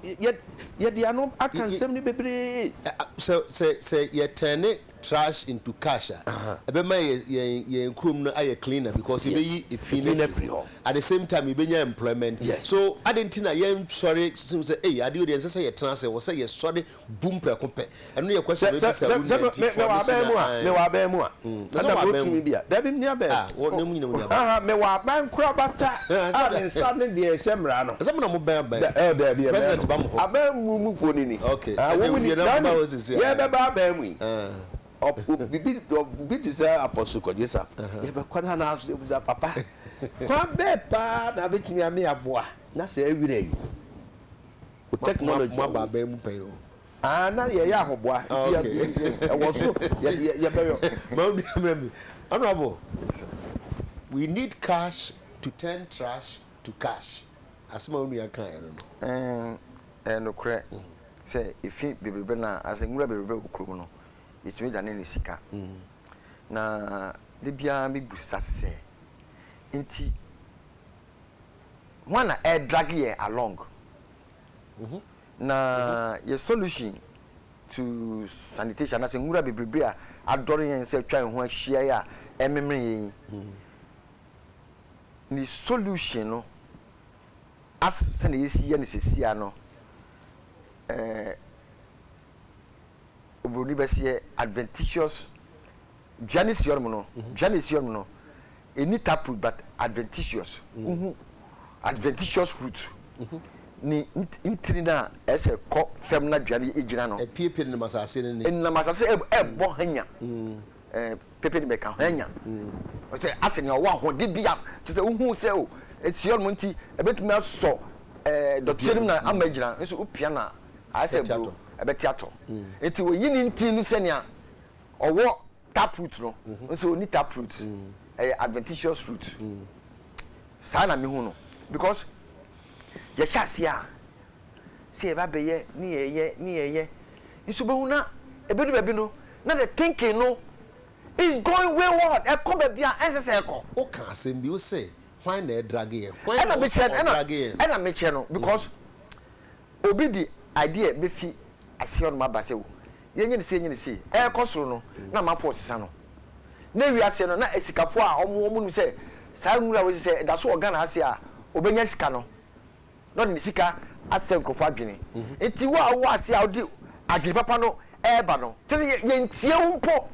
yɛ yɛde ano aka nsɛm no bebree. Sɛ sɛ sɛ yɛ turne trash into cash a, ɛbɛma yɛ yɛn yɛn kurom no ayɛ cleaner because yɛbɛyi efi no afiri hɔ. At the same time yɛbɛnya employment. So adɛn nti na yɛnsɔre sɛ ei adeɛ wei deɛ ɛnsɛ sɛ yɛtena ase, ɛwɔ sɛ yɛsɔre bum prɛko pɛ. Ɛno yɛ question Sɛ mebisa sɛ wo sɛ nua nti me foɔ mewɔ no si aban na mu a ae. mewɔ aban mu a Na sɛ ɛna wɔ aban mewɔ mu. tumi bi a dabi menni aban Ah mu wɔ na mu nyina wonni aban. Aha mewɔ aban nkorabata a me nsa ne deɛ ɛhyɛ mmara no. Ɛsɛ mo na mo bɛn aban. Da ɛɛ dabi ɛbɛn President no ba mo hɔ. aban mu mu foɔ no ni. Okay Ah ɛdeɛ wɔn mu ni wie na na mo ba wonim hɔ sisi ae. yɛbɛba aban mu yi Ah. ɔ bibi ɔ bi te sɛ Apostle Kwadwo Safo yɛbɛkɔ no anaa so yɛbisa papa kwan bɛɛ paa na abɛtumi ame aboa na saa wira yi o technology Mo aba aban mu pɛn o. Ah na yɛyɛ ahoboa Ah, nti okay. ɛwɔ so yɛbɛyɔ. Ma wo nua mmerɛ mi. Honourable, we need cash to turn trash to cash. Asɛm a wo nua kaeɛ no no. Ɛɛ, ɛyɛ nokorɛ sɛ efi bebrebe no a, anaasɛ nwura bebrebe wɔ kurom no, yɛtumi dane no sika. Na da biara mebisa sɛ, nti hwan na ɛredrag yɛn along? Na yɛ solution to sanitation anaasɛ nwura bebrebe a adɔre yɛn sɛ atwa yɛn ho ahyia yi a ɛmemene yɛn yi, ne solution no as sɛnea yɛsi yɛ no sesia no, eh, oburoni bɛseɛ adventitious dua no si hɔnom no, dua no esi hɔnom no, ɛnni taproot but adventitious, wohu adventitious root, ne ntini no a ɛsɛ sɛ ɛkɔ fam na dua no gyina no. Ɛpiepie nenam asase no ani. Ɛnam asase ɛbɔ hanya, pepe no bɛka hanya, sɛ asɛ nea ɔwɔ ahoɔden bi a, kyerɛ sɛ wohu sɛ o, ɛsi hɔnom nti ɛbɛtumi asɔ dɔteɛ no mu na ama agyina, nso wopia no a, ayɛ sɛ aburo, ɛbɛte atɔ. Nti wɔyi ne ntini no sɛnea ɔwɔ tap root no nso ɔnni tap root, ɛyɛ adventitious root. Saa na mehu no because. Yɛhyɛ aseɛ a, sɛ yɛba abɛyɛ ne yɛyɛ ne yɛyɛ, nso wobɛhu na ɛbɛdu baabi no, na the thinking no is going wayward, ɛkɔ baabi a ɛnsɛ sɛ ɛkɔ. Woka asɛm bi, wose hwan na ɛdrage yɛn? Hwan na Ɛna wose mekyerɛ no, ɛna, ɔdrage yɛn no? ɛna mekyerɛ no because obi de idea bɛfi aseɛ hɔnom aba sɛ o, yɛnyɛ no sei, yɛnyɛ no sei, ɛrekɔ soro no na amanfoɔ resesa no. Na wiase no, na asikafoɔ a wɔn, wɔn nim sɛ saa nwura wei sɛ ɛda so wɔ Ghana ha sei a, wɔbɛnya sika no, na ɔde ne sika asɛ nkurɔfoɔ adwene. Nti wo a wowɔ ase a wode adwene papa no reba no, kyerɛ sɛ yɛntie wo mpo.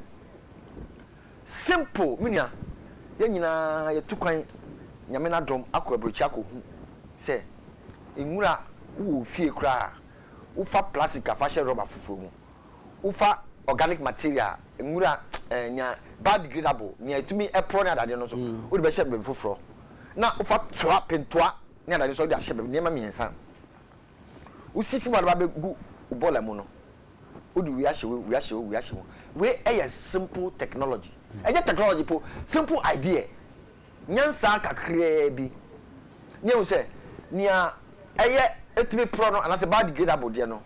Simple, me nua, yɛn nyinaa yɛtu kwan Nyame n'adom akɔ aburokyi akɔhu sɛ nwura wowɔ wo fie koraa a, wofa plastic a fa hyɛ rɔba foforɔ mu, wofa organic material, nwura, eh, nea biodegradable, nea ɛtumi ɛporɔ ne adadeɛ no nso, wode bɛhyɛ baabi foforɔ, na wofa toa, pentoa ne adadeɛ nso wode ahyɛ baabi, nneɛma mmiɛnsa. Wosi fam a wode ba bɛgu wo bɔɔla mu no, wode wei ahyɛ wei, wei ahyɛ wei, wei ahyɛ mu. Wei yɛ simple technology. Ɛnyɛ technology po, simple idea. Nyansa kakraa bi. Ne yɛhu sɛ nea ɛyɛ ɛtumi porɔ no anaasɛ biodegradable deɛ no,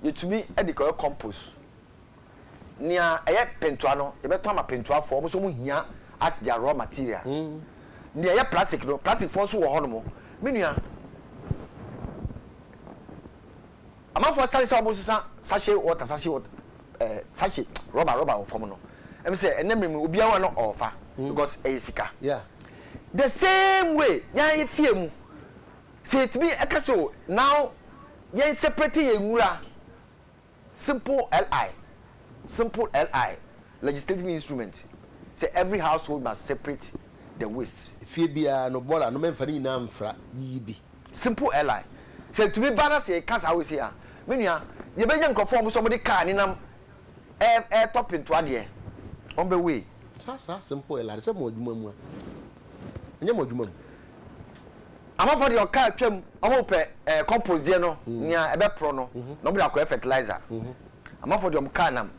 yɛtumi de kɔyɛ compost. Nea ɛyɛ pentoa no, yɛbɛtɔn ama pentoafoɔ, wɔn nso wɔn hia as their raw material. Nea ɛyɛ plastic no, plasticfoɔ nso wɔ hɔnom. Me nua, amanfoɔ start sɛ wɔn sesa sachet water, sachet water, eh, sachet, rubber, rubber wɔ fam no. Ɛm sɛ ɛnɛ mmere mu obiara wa no ɔɔfa because ɛyɛ sika. Yeah. The same way, yɛn yɛ fie mu, sɛ yɛtumi ɛka sɛ o, now yɛn separate yɛn nwura. Simple LI Simple LI Legislative instrument sɛ every household must separate the waste. Efie biara no bɔɔla no mɛmfa ne nyinaa mfra, yiyi bi. Simple LI Sɛ ɛtumi ba na sɛ yɛka saa wei sei a, me nua, yɛbɛnya nkurɔfoɔ a wɔn nso wɔde car nenam ɛretɔ pentoa deɛ, wɔn bɛ weigh. Saa saa simple LI no sɛ mo adwuma mu a, ɛnyɛ mo adwuma mu. Amanfoɔ deɛ ɔkaa twam wɔn pɛ ɛɛ compost deɛ no nea ɛbɛporɔ no na wɔn de akɔyɛ fertilizer. Amanfoɔ deɛ wɔn kaa nam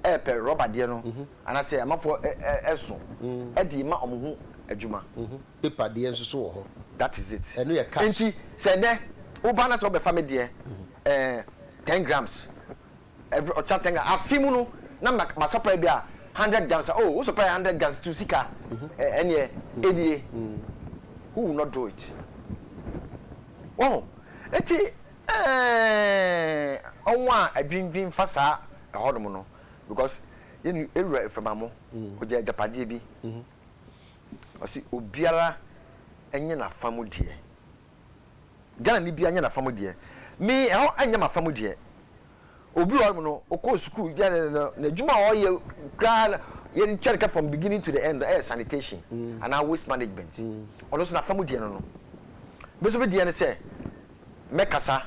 ɛɛpɛ rubber deɛ no anaasɛ amanfoɔ ɛ ɛ ɛso ɛde ma wɔn ho adwuma. Paper deɛ nso so wɔ hɔ. That is it. Ɛno yɛ cash. Nti sɛ ɛnɛ woba na sɛ wobɛfa me deɛ ɛɛ 10 grams Every ɔkya ten afe mu no na ma ma supply bi a 100 grams oh wo supply 100 grams tu sika ɛneɛ ɛnie who will not do it wɔho nti ɛɛɛ ɔmo a adwindwin fa saa ɛhɔ nom no because yɛnu ewura efremamo ɔgya agyapadeɛ bi ɔsi obiara ɛnyɛ n'afa mu deɛ Ghana ni biara nyɛ n'afa mu deɛ me ɛhɔ ɛnyɛ m'afa mu deɛ. Obi wɔ hɔnom no, ɔkɔɔ sukuu, gya ne no, n'adwuma a ɔyɛ koraa no, yɛde tua no ka from beginning to the end no, ɛyɛ sanitation anaa waste management. Ɔno nso n'afa mu deɛ no no. Me nso me deɛ ne sɛ, mɛkasa,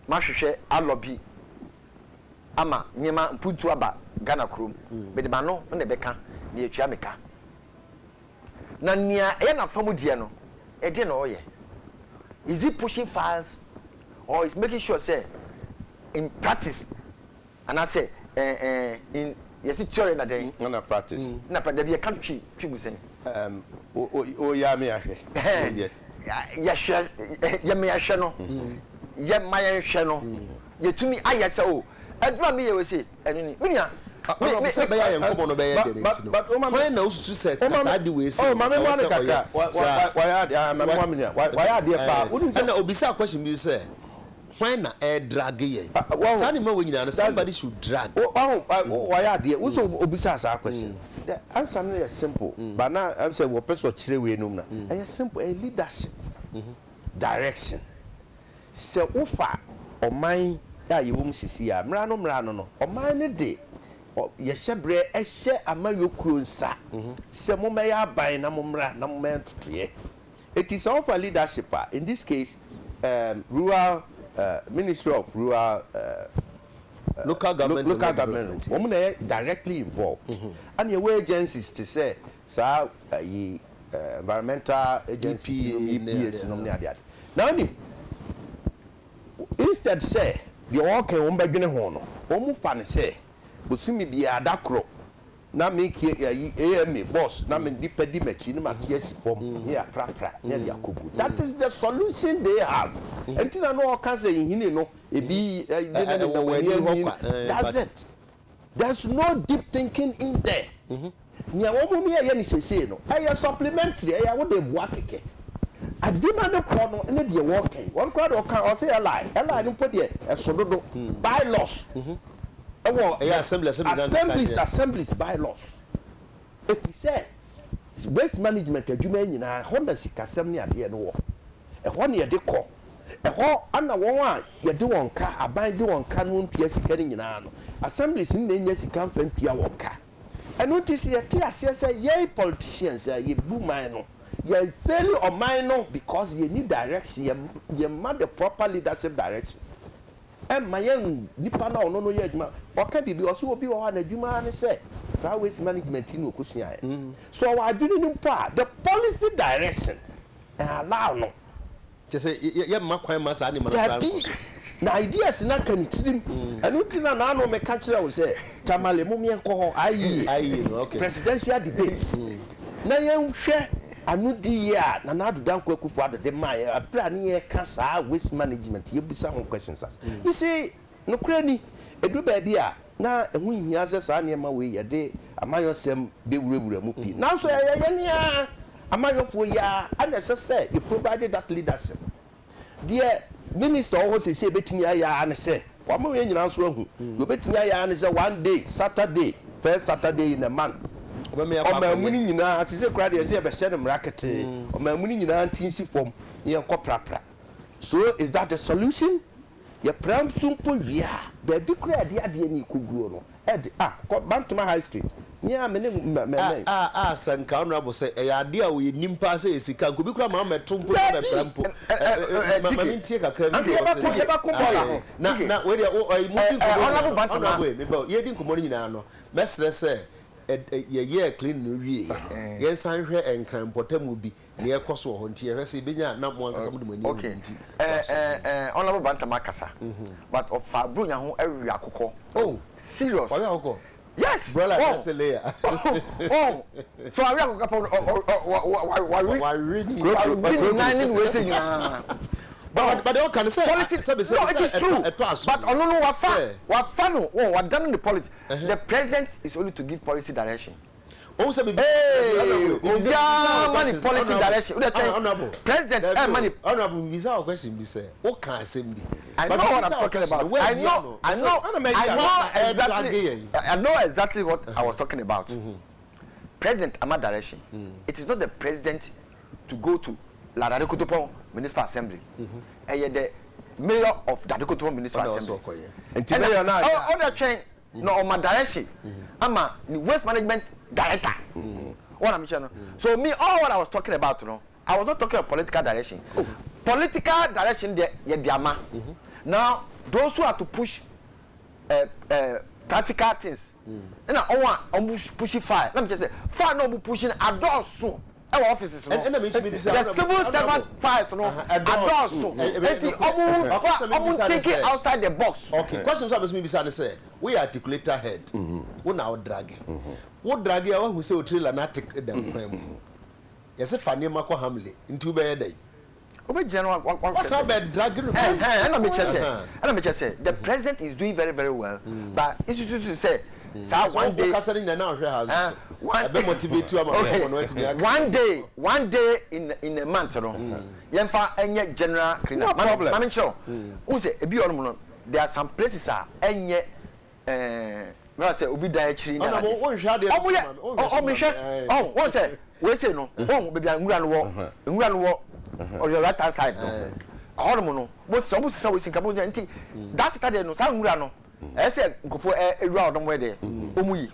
mahwehwɛ alɔbi ama nneɛma mpuntuo aba Ghana kurom. Mede m'ano na ɛbɛka na yɛatua me ka. Na nea ɛyɛ n'afa mu deɛ no, ɛdeɛn na ɔyɛ? Is he pushing files or is making sure sɛ in practice anaasɛ eh, eh, in yɛsi theory na dɛn? Ɛna practice. Na pra dabi yɛka twi twi mu sɛn? Um, o o o yɛ ame ahwɛ. Yɛ yɛhwɛ yɛ me ahwɛ no yɛ ma yɛnhwɛ no yɛtumi ayɛ sɛ o adwuma mi yɛ wɔ se ɛno ni me nua. Me me sɛ bɛyɛ a yɛn nkɔmɔ no bɛyɛ dɛ ne nti no hwan na wosusu sɛ ka saa de wei sei ɛwɔ sɛ ɔyɛ saa ɛna obisa question bi sɛ hwan na ɛredrage yɛn saa nneɛma wei nyinaa no somebody should drag. Wayɛ adeɛ wo sɛ obisa saa question the answer no yɛ simple but na ɛm sɛ wɔpɛ sɛ ɔkyerɛ wei nom na ɛyɛ simple, ɛyɛ leadership direction. Sɛ wofa ɔman a yɛwɔ mu sesei a, mmra no mmra no no, ɔman no de yɛhyɛ berɛ hyɛ amayɔ kuo nsa sɛ mommɛyɛ aban na mommra na mommɛyɛ ntotoeɛ. Enti sɛ wofa leadership a, in this case, um, rural, uh, Ministry of Rural uh, Local government local government, wɔn na ɛyɛ directly involved. Ɛna yɛwɔ agencies te sɛ saa ayi environmental agencies nom, EPA nom ne adeade. Na wonim, instead sɛ deɛ wɔreka yi wɔbɛdwene ho no, wɔfa no sɛ bosome biara da koro. Na me ke ayi AMA boss na me nipa di m'akyi na mate asi fam ne yɛaprapra ne yɛde akɔgu. That is the solution they have. Ɛnti na na ɔka sɛ nhini no ebi de ne nenam ani ani no. That's it. There's no deep thinking in there. Nea wɔn yɛyɛ no seesei no ɛyɛ supplementary, ɛyɛ wode boa kɛkɛ. Adwuma no kɔ no ne deɛ wɔka yi. Wɔn koraa deɛ ɔka ɔse LI, LI no mpo deɛ ɛso dodo. Bylaws. Ɛwɔ Ɛyɛ assembly assembly na assemblies assemblies bylaws. Efisɛ waste management adwuma yi nyinaa ɛhɔ na sikasɛm ne adeɛ no wɔ. Ɛhɔ na yɛde kɔ. Ɛhɔ na wɔn a yɛde wɔn ka, aban de wɔn ka no ntua sika no nyinaa no, assemblies no na enya sika mfa ntua wɔn ka. Ɛno nti sɛ yɛte aseɛ sɛ yɛn politicians a yɛbu man no, yɛ faili ɔman no because yɛnni direction, yɛmma the proper leadership direction. Ɛmma yɛnhu nipa no a ɔno no yɛ adwuma. Ɔka biribi, ɔse obi wɔ hɔ a n'adwuma ara ne sɛ saa waste management yi na ɔkɔsuaeɛ. Sɛ ɔwɔ adwene no mpo a, the policy direction allow no. Kyerɛ sɛ yɛmma kwan mma saa nneɛma no koraa nkɔ so. Dabi, na ideas no aka ne tirim. Ɛno nti na naano meka kyerɛɛ wo sɛ, Tamale mom yɛnkɔ hɔ, IEA, no, okay. Presidential debate, na yɛnhwɛ anodi yi a Nana Addo Dankwa Akufo Addo de maeɛ berɛ a ne yɛreka saa waste management, yɛbisa ho questions as. You see, nokorɛ ni, ɛduru baabi a na ɛho nhia sɛ saa nneɛma wei yɛde amayɔsɛm bɛwurawura mu pii. Nanso ɛyɛ yɛn ara amayɔfoɔ yi ara na ɛsɛ sɛ yɛ provide that leadership. Deɛ minister a ɔwɔ hɔ seesei bɛtumi ayɛ ara ne sɛ, wama yɛn nyinaa nso ahu, deɛ ɔbɛtumi ayɛ ara ne sɛ one day, Saturday, first Saturday in a month, ɔman mu no nyinaa, seesei koraa deɛ ɛsɛ yɛbɛhyɛ no mmara ketee, ɔman mu no nyinaa nte nsi fam na yɛnkɔ prapra. So is that the solution? Yɛpra nso mpo wie a, baabi koraa a yɛde adeɛ no rekɔguo no, ɛde, ah, kɔ Bantama High Street, me ara me ne mmɛmɛn. A, a, a, sɛ nka Honourable sɛ ɛyɛ adeɛ a ɔyɛ nim paa sɛ ɛyɛ sika, nka obi koraa ma ɔmmɛto mpo na ɔmmɛpra mpo. Ɛ, ɛ, ma, ma mentie kakra mfiri hɔ sɛ Yɛbɛko, yɛbɛko bɔɔla ho. Na, na, wei deɛ, wo, ɛyi, modi nkɔmmɔ nyinaa no, Honourable, meba o, yɛredi nkɔmmɔ no nyinaa no, mɛsrɛ sɛ, ɛ, ɛ, yɛyɛɛ clean no wieeɛ no, yɛnsan nhwɛ Nkran mpɔtamu bi. Nea ɛkɔ so wɔ hɔ nti yɛhwɛ sɛ yɛbɛnya a na mo ankasa mode mo ani ahu bi nti toa so. Okay eh Honourable Bantam akasa but ɔfa Buronya ho awe akokɔ. Oh! Serious. Wawe akokɔ? Yes! Broiler anaasɛ layer? Oh! So wawe akokɔ pɛ ɔ wawe Wawe ne wawe ne nan ne ne wei sɛ nyinaa. But but deɛ ɔka no sɛ Politics sɛbi sɛbi no it sɛ is true ɛtɔ aso but ɔno no wafa sɛ wafa no wɔn wadane ne politics the president is only to give policy direction. Ohun sɛ bibi Hey, obiara ma ne policy direction. Wode twɛn president ɛ ma ne. Honorable bisa wo question bi sɛ wo ka asɛm bi. I know what I'm talking about. I know, I know, I know exactly. I know exactly what I was talking about. President ama direction. It is not the president to go to La Dade Kotopon Municipal Assembly. Ɛyɛ the mayor of Dade Kotopon Municipal Assembly. Nti mayor na. Ɔde twɛn. Na ɔma direction ama ne waste management director wɔn na mekyerɛ no so me all what I was talking about no I was not talking of political direction oh. Political direction deɛ yɛ de ama now those who are to push uh, uh, practical things ɛna wɔn a wɔn push file na mekyerɛ sɛ file na wɔn push no adɔɔso ɛwɔ offices no the civil servant files no adɔɔso eti ɔmo fa ɔmo thinking outside the box. Okay, question nso a bɛsɛ bisa ne sɛ woyɛ articulator head wo na wo drage wo drage a wahu sɛ o trailer no ate dɛm kwan mu yɛsɛ fa nneɛma kɔ Hamley nti wobɛyɛ dɛn? Wobɛgyina no wa wa Wasan bɛ drage no. Ɛhɛn ɛna mekyerɛ sɛ ɛna mekyerɛ sɛ the president is doing very very well but institute sɛ saa one day. Wokasa no nyina na ɔhwɛ ha nso ɛbɛ motivate you ama okay no atumi aka. One day one day in in a month no yɛnfa ɛnyɛ general cleaner. No problem. Maame nkyerɛ wo wohu sɛ ebi wɔ hɔ nom no there are some places a ɛnyɛ ɛɛ mɛfa sɛ obi dan akyiri ne ade. Ɔnam wonhwɛ adeɛ no so ma me. Ɔmo yɛ ɔmo hwɛ ɔho wɔn sɛ wei sei no wɔn baabi a nwura no wɔ nwura no wɔ on your right hand side no ɛhɔ nom no mo sɛ ɔmo sisa wei si nka mo nti that Saturday no saa nwura no ɛyɛ sɛ nkurɔfoɔ ɛ ewura hɔ nom yɛ deɛ ɔmo yi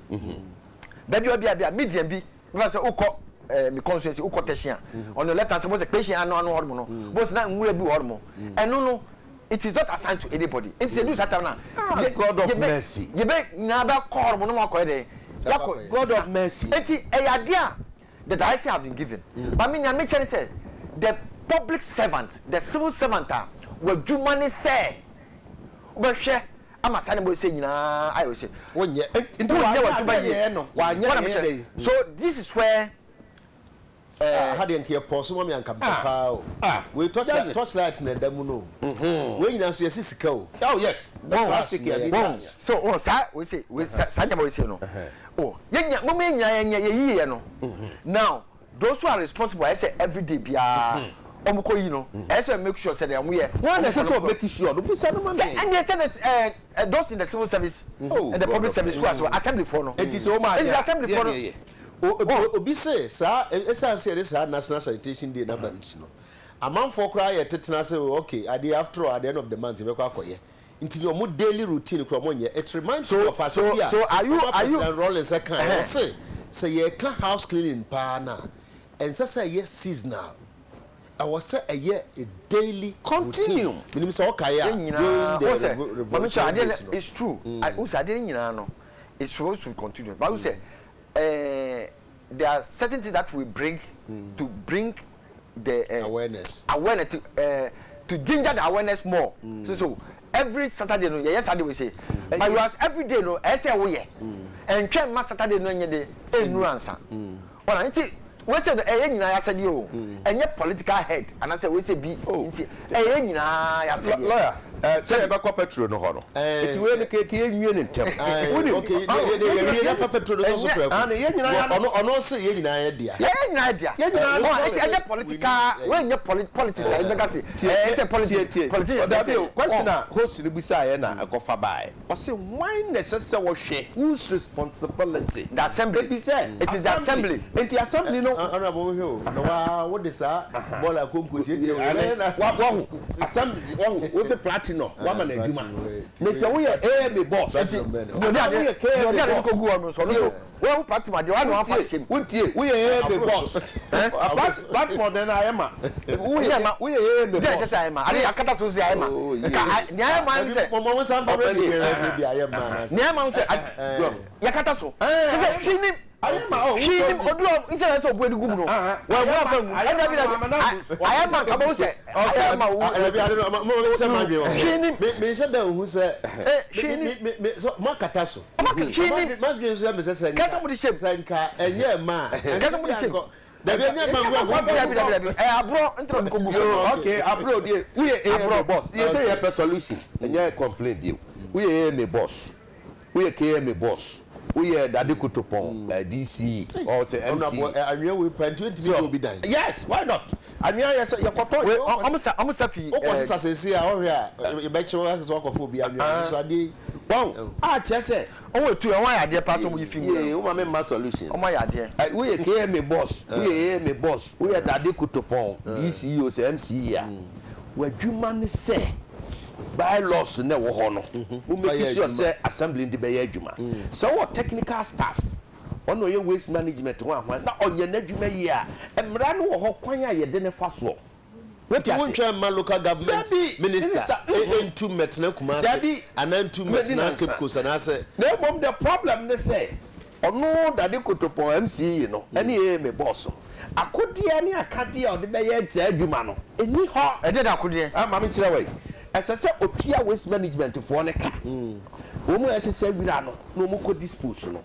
baabi a bi a bi a median bi Mefa sɛ wokɔ eh, me constituency, wokɔ Teshie a, on your left hand side, wobɛhu sɛ Kpeshie ano ano hɔnom no, wobɛhu sɛ na nwura bi wɔ hɔnom. Ɛno no, it is not assigned to anybody. Nti sɛ ɛduru saa time no a, Ah, yɛ, God of yɛbɛ, mercy. yɛbɛ nyinaa bɛkɔ hɔnom na moakɔyɛ dɛn? Yɛakɔ God of mercy. Nti ɛyɛ adeɛ a the direction have been given. But me nea mekyɛ ne sɛ, the public servant, the civil servant a w'adwuma ne sɛ wobɛhwɛ. Ama saa nneɛma wei nyinaa ayɛ wei sɛ. Wonyɛ. Nti Wonyɛ wanyɛ w'adwuma adeɛ yie. yɛɛ no wanyɛ Wɔn na yɛɛ mekyerɛ. dɛn. So this is where Ah, ha deɛ nka yɛpɔɔ so ma me anka mepɛ Ah paa o. ah Wei that's torchlight it. torchlight na ɛda mu no o. Wei nyinaa nso yɛse sika o. Oh yes, the Wɔn Trash plastic na yɛde yɛde di wɔn anwea. so wɔn saa wei sɛ wei saa saa nneɛma wei sɛ no oh yɛn nyɛ mo yɛn nyinaa yɛn nyɛ yɛ yiyɛ no now those who are responsible ayɛ sɛ everyday biara wɔn kɔ yi no ɛyɛ sɛ make sure sɛ deɛ wɔn yɛ Wɔn na wɔn ɛsɛ sɛ follow ɔmake sure no bisa no ma sɛ me. ɛnneɛ sɛ the ɛɛ those in the civil service Oh and the God public of service who mercy. are so assembly foɔ no Eti sɛ wɔn ɛnti anyɛ a assembly deɛ foɔ na no yɛyɛ. Obi se saa ɛsiane sɛ yɛde saa National Sanitation Day no aba no nti no, amanfoɔ koraa yɛ tetena sɛ oh okay adeɛ after all at the end of the month yɛbɛkɔ akɔyɛ nti no wɔn daily routine koraa wɔn nyɛ. It reminds me so of asɛm so bi a so are you former are you President Rawlings kaeɛ, ɛhɛn ɔse sɛ yɛreka house cleaning paa no a, ɛnsɛ sɛ ɛyɛ seasonal, ɛwɔ sɛ ɛyɛ a daily routine. Continuum. Menim sɛ wokae yɛn a, nyinaa during wɔn the sɛ maame kyerɛ revolutionary adeɛ days no no. it's true I wɔn sɛ adeɛ no nyinaa no it's supposed to continue but wɔn sɛ ɛɛ there are certain things that we bring to bring the Awareness. awareness to to ginger the awareness more so so every Saturday no yɛyɛ saa de wei se but you as every day no ɛyɛ sɛ woyɛ ɛntwɛn ma Saturday no nyɛ de ɛnnu ansa wɔn nti wei sɛ no ɛyɛ nyinaa yasɛdeɛ o ɛnyɛ political head anaasɛ wei sɛ bi Oh nti ɛyɛ nyinaa yasɛdeɛ lawyer ɛɛ sɛ yɛbɛkɔ petrol no hɔ no eti wei no keke yɛnwie ne ntɛm. Wonim Okay, ɔho de de yɛn yɛwie nyinaa yɛfa petrol no so so ɛnyɛ prɛko. ane yɛn nyinaa yɛ Ɔno ɔno se yɛn nyinaa yɛ dea. yɛyɛ nyinaa dea yɛn nyinaa ɔn sɛ ɛnti ɛnyɛ political wei nyɛ poli politics a yɛbɛka se tie ɛyɛ tie sɛ tie politics tie politicians ɔdabi bɛsɛ o question ɔn a host no bisaeɛ na ɛkɔfa baeɛ ɔse hwan na ɛsɛ sɛ wɔhwɛ whose responsibility the assembly ebi sɛ it is the assembly assembly nti assembly no Honorable wohwɛ o na waa wode saa bɔɔla konko tietie wei ane bɛyɛ na wa wahu assembly wahu wose platinum wama no adwuma platinum wei na sɛ woyɛ AMA boss platinum bɛn na deɛ ɔde anaa adeɛ woyɛ deɛ ɔde KMA adeɛ no boss kɔgu hɔ no nso ɔno tie nso o wɔn platinum adeɛ wɔn na wɔn afa wontie hyɛ mu wontie woyɛ AMA aboro boss so aboro so platform den ayɛ ma ɛnyɛ woyɛ ma woyɛ AMA deɛ ɛkyɛ boss sɛ ayɛ ma adeɛ akata so sɛ ayɛ ma oh nka yeah nea ayɛ ma ne dabi sɛ mo mo nsa nfa bɛ ɔpɛni bi sɛ bi ayɛ mmaa na sɛ nea ayɛ ma ne sɛ so yɛkata so kyɛ sɛ ayɛ hwii nim ayɛ ma oh hwii nim wotɔ odu hɔ nsɛ na sɛ obu edi gu mu no ayɛ wɔn mu ma afa ngu ayɛ ɛna ma bi no na ama na abu ayɛ ma ɔpɛ sɛ nkaba bɛgu sɛ so ayɛ ma wo dabi ade no mo mo sɛ maa dwen wɔ ho hwii nim me me nhyɛ da nhu sɛ ɛ me hwii me nim me me so mo akata so ɔmo aka hwii maa nim dwen maa dwen nso yɛ me sɛ sɛ kɛsɛ nka mo de hyɛ mu sɛ nka ɛnyɛ mmaa kɛsɛ nka mo bi de hyɛ mu ankɔ dabi ɛnyɛ mmaa nko ankɔ dabi dabi dabi ɛyɛ aborɔ ntina ɔmo kɔ gu fam yo okay abro die woyɛ AMA aborɔ boss yɛ sɛ okay yɛpɛ solution ɛnyɛ complain bio woyɛ AMA boss woyɛ KMA boss woyɛ Dade Kotopɔn DCE or sɛ honorable MCE anwea wei pa nti ntumi so nye obi dan yes why not anwea yɛ sɛ yɛkɔtɔ wei ɔmo sa ɔmo sa fi wokɔ ɛɛ sesa sɛsi a ɔhwɛ a yɛbɛkyerɛ wo asɛ sɛ wakɔfa obi anwea nso adeɛ yi wɔn a kyerɛ sɛ ɔmo etu yɛ ɔmo ayɛ adeɛ paa sɛ ɔmo yi fi nwura yee mu woma me mma solution ɔmo ayɛ adeɛ ɛ woyɛ KMA boss woyɛ AMA boss woyɛ Dade Kotopɔn DCE o sɛ MCE a w'adwuma ne sɛ bylaws na ɛwɔ hɔ no mo fa make yɛ sure adwuma sɛ assembly de bɛyɛ adwuma sɛ wowɔ technical staff ɔna ɔyɛ waste management ho ahoa na ɔnyɛ n'adwuma yie a mmara no wɔ hɔ kwan a yɛde ne fa soɔ wote nti ase wontwɛn mma local government dabi minister minister ntu mmɛtena Kumase dabi anaa ntu mmɛdi mmɛtena Cape nansa Coast anaasɛ na mmom the problem ne sɛ ɔno Dade Kotopɔn MCE no ɛne AMA boss no akodeɛ ne akadeɛ a ɔde bɛyɛ saa adwuma no ɛni hɔ ɛdeɛ da akodeɛ ah maame kyerɛ wɔ yi ɛsɛ sɛ otua waste management foɔ ne ka wɔn mu a ɛsɛ sɛ wira no na wɔn kɔ dispose no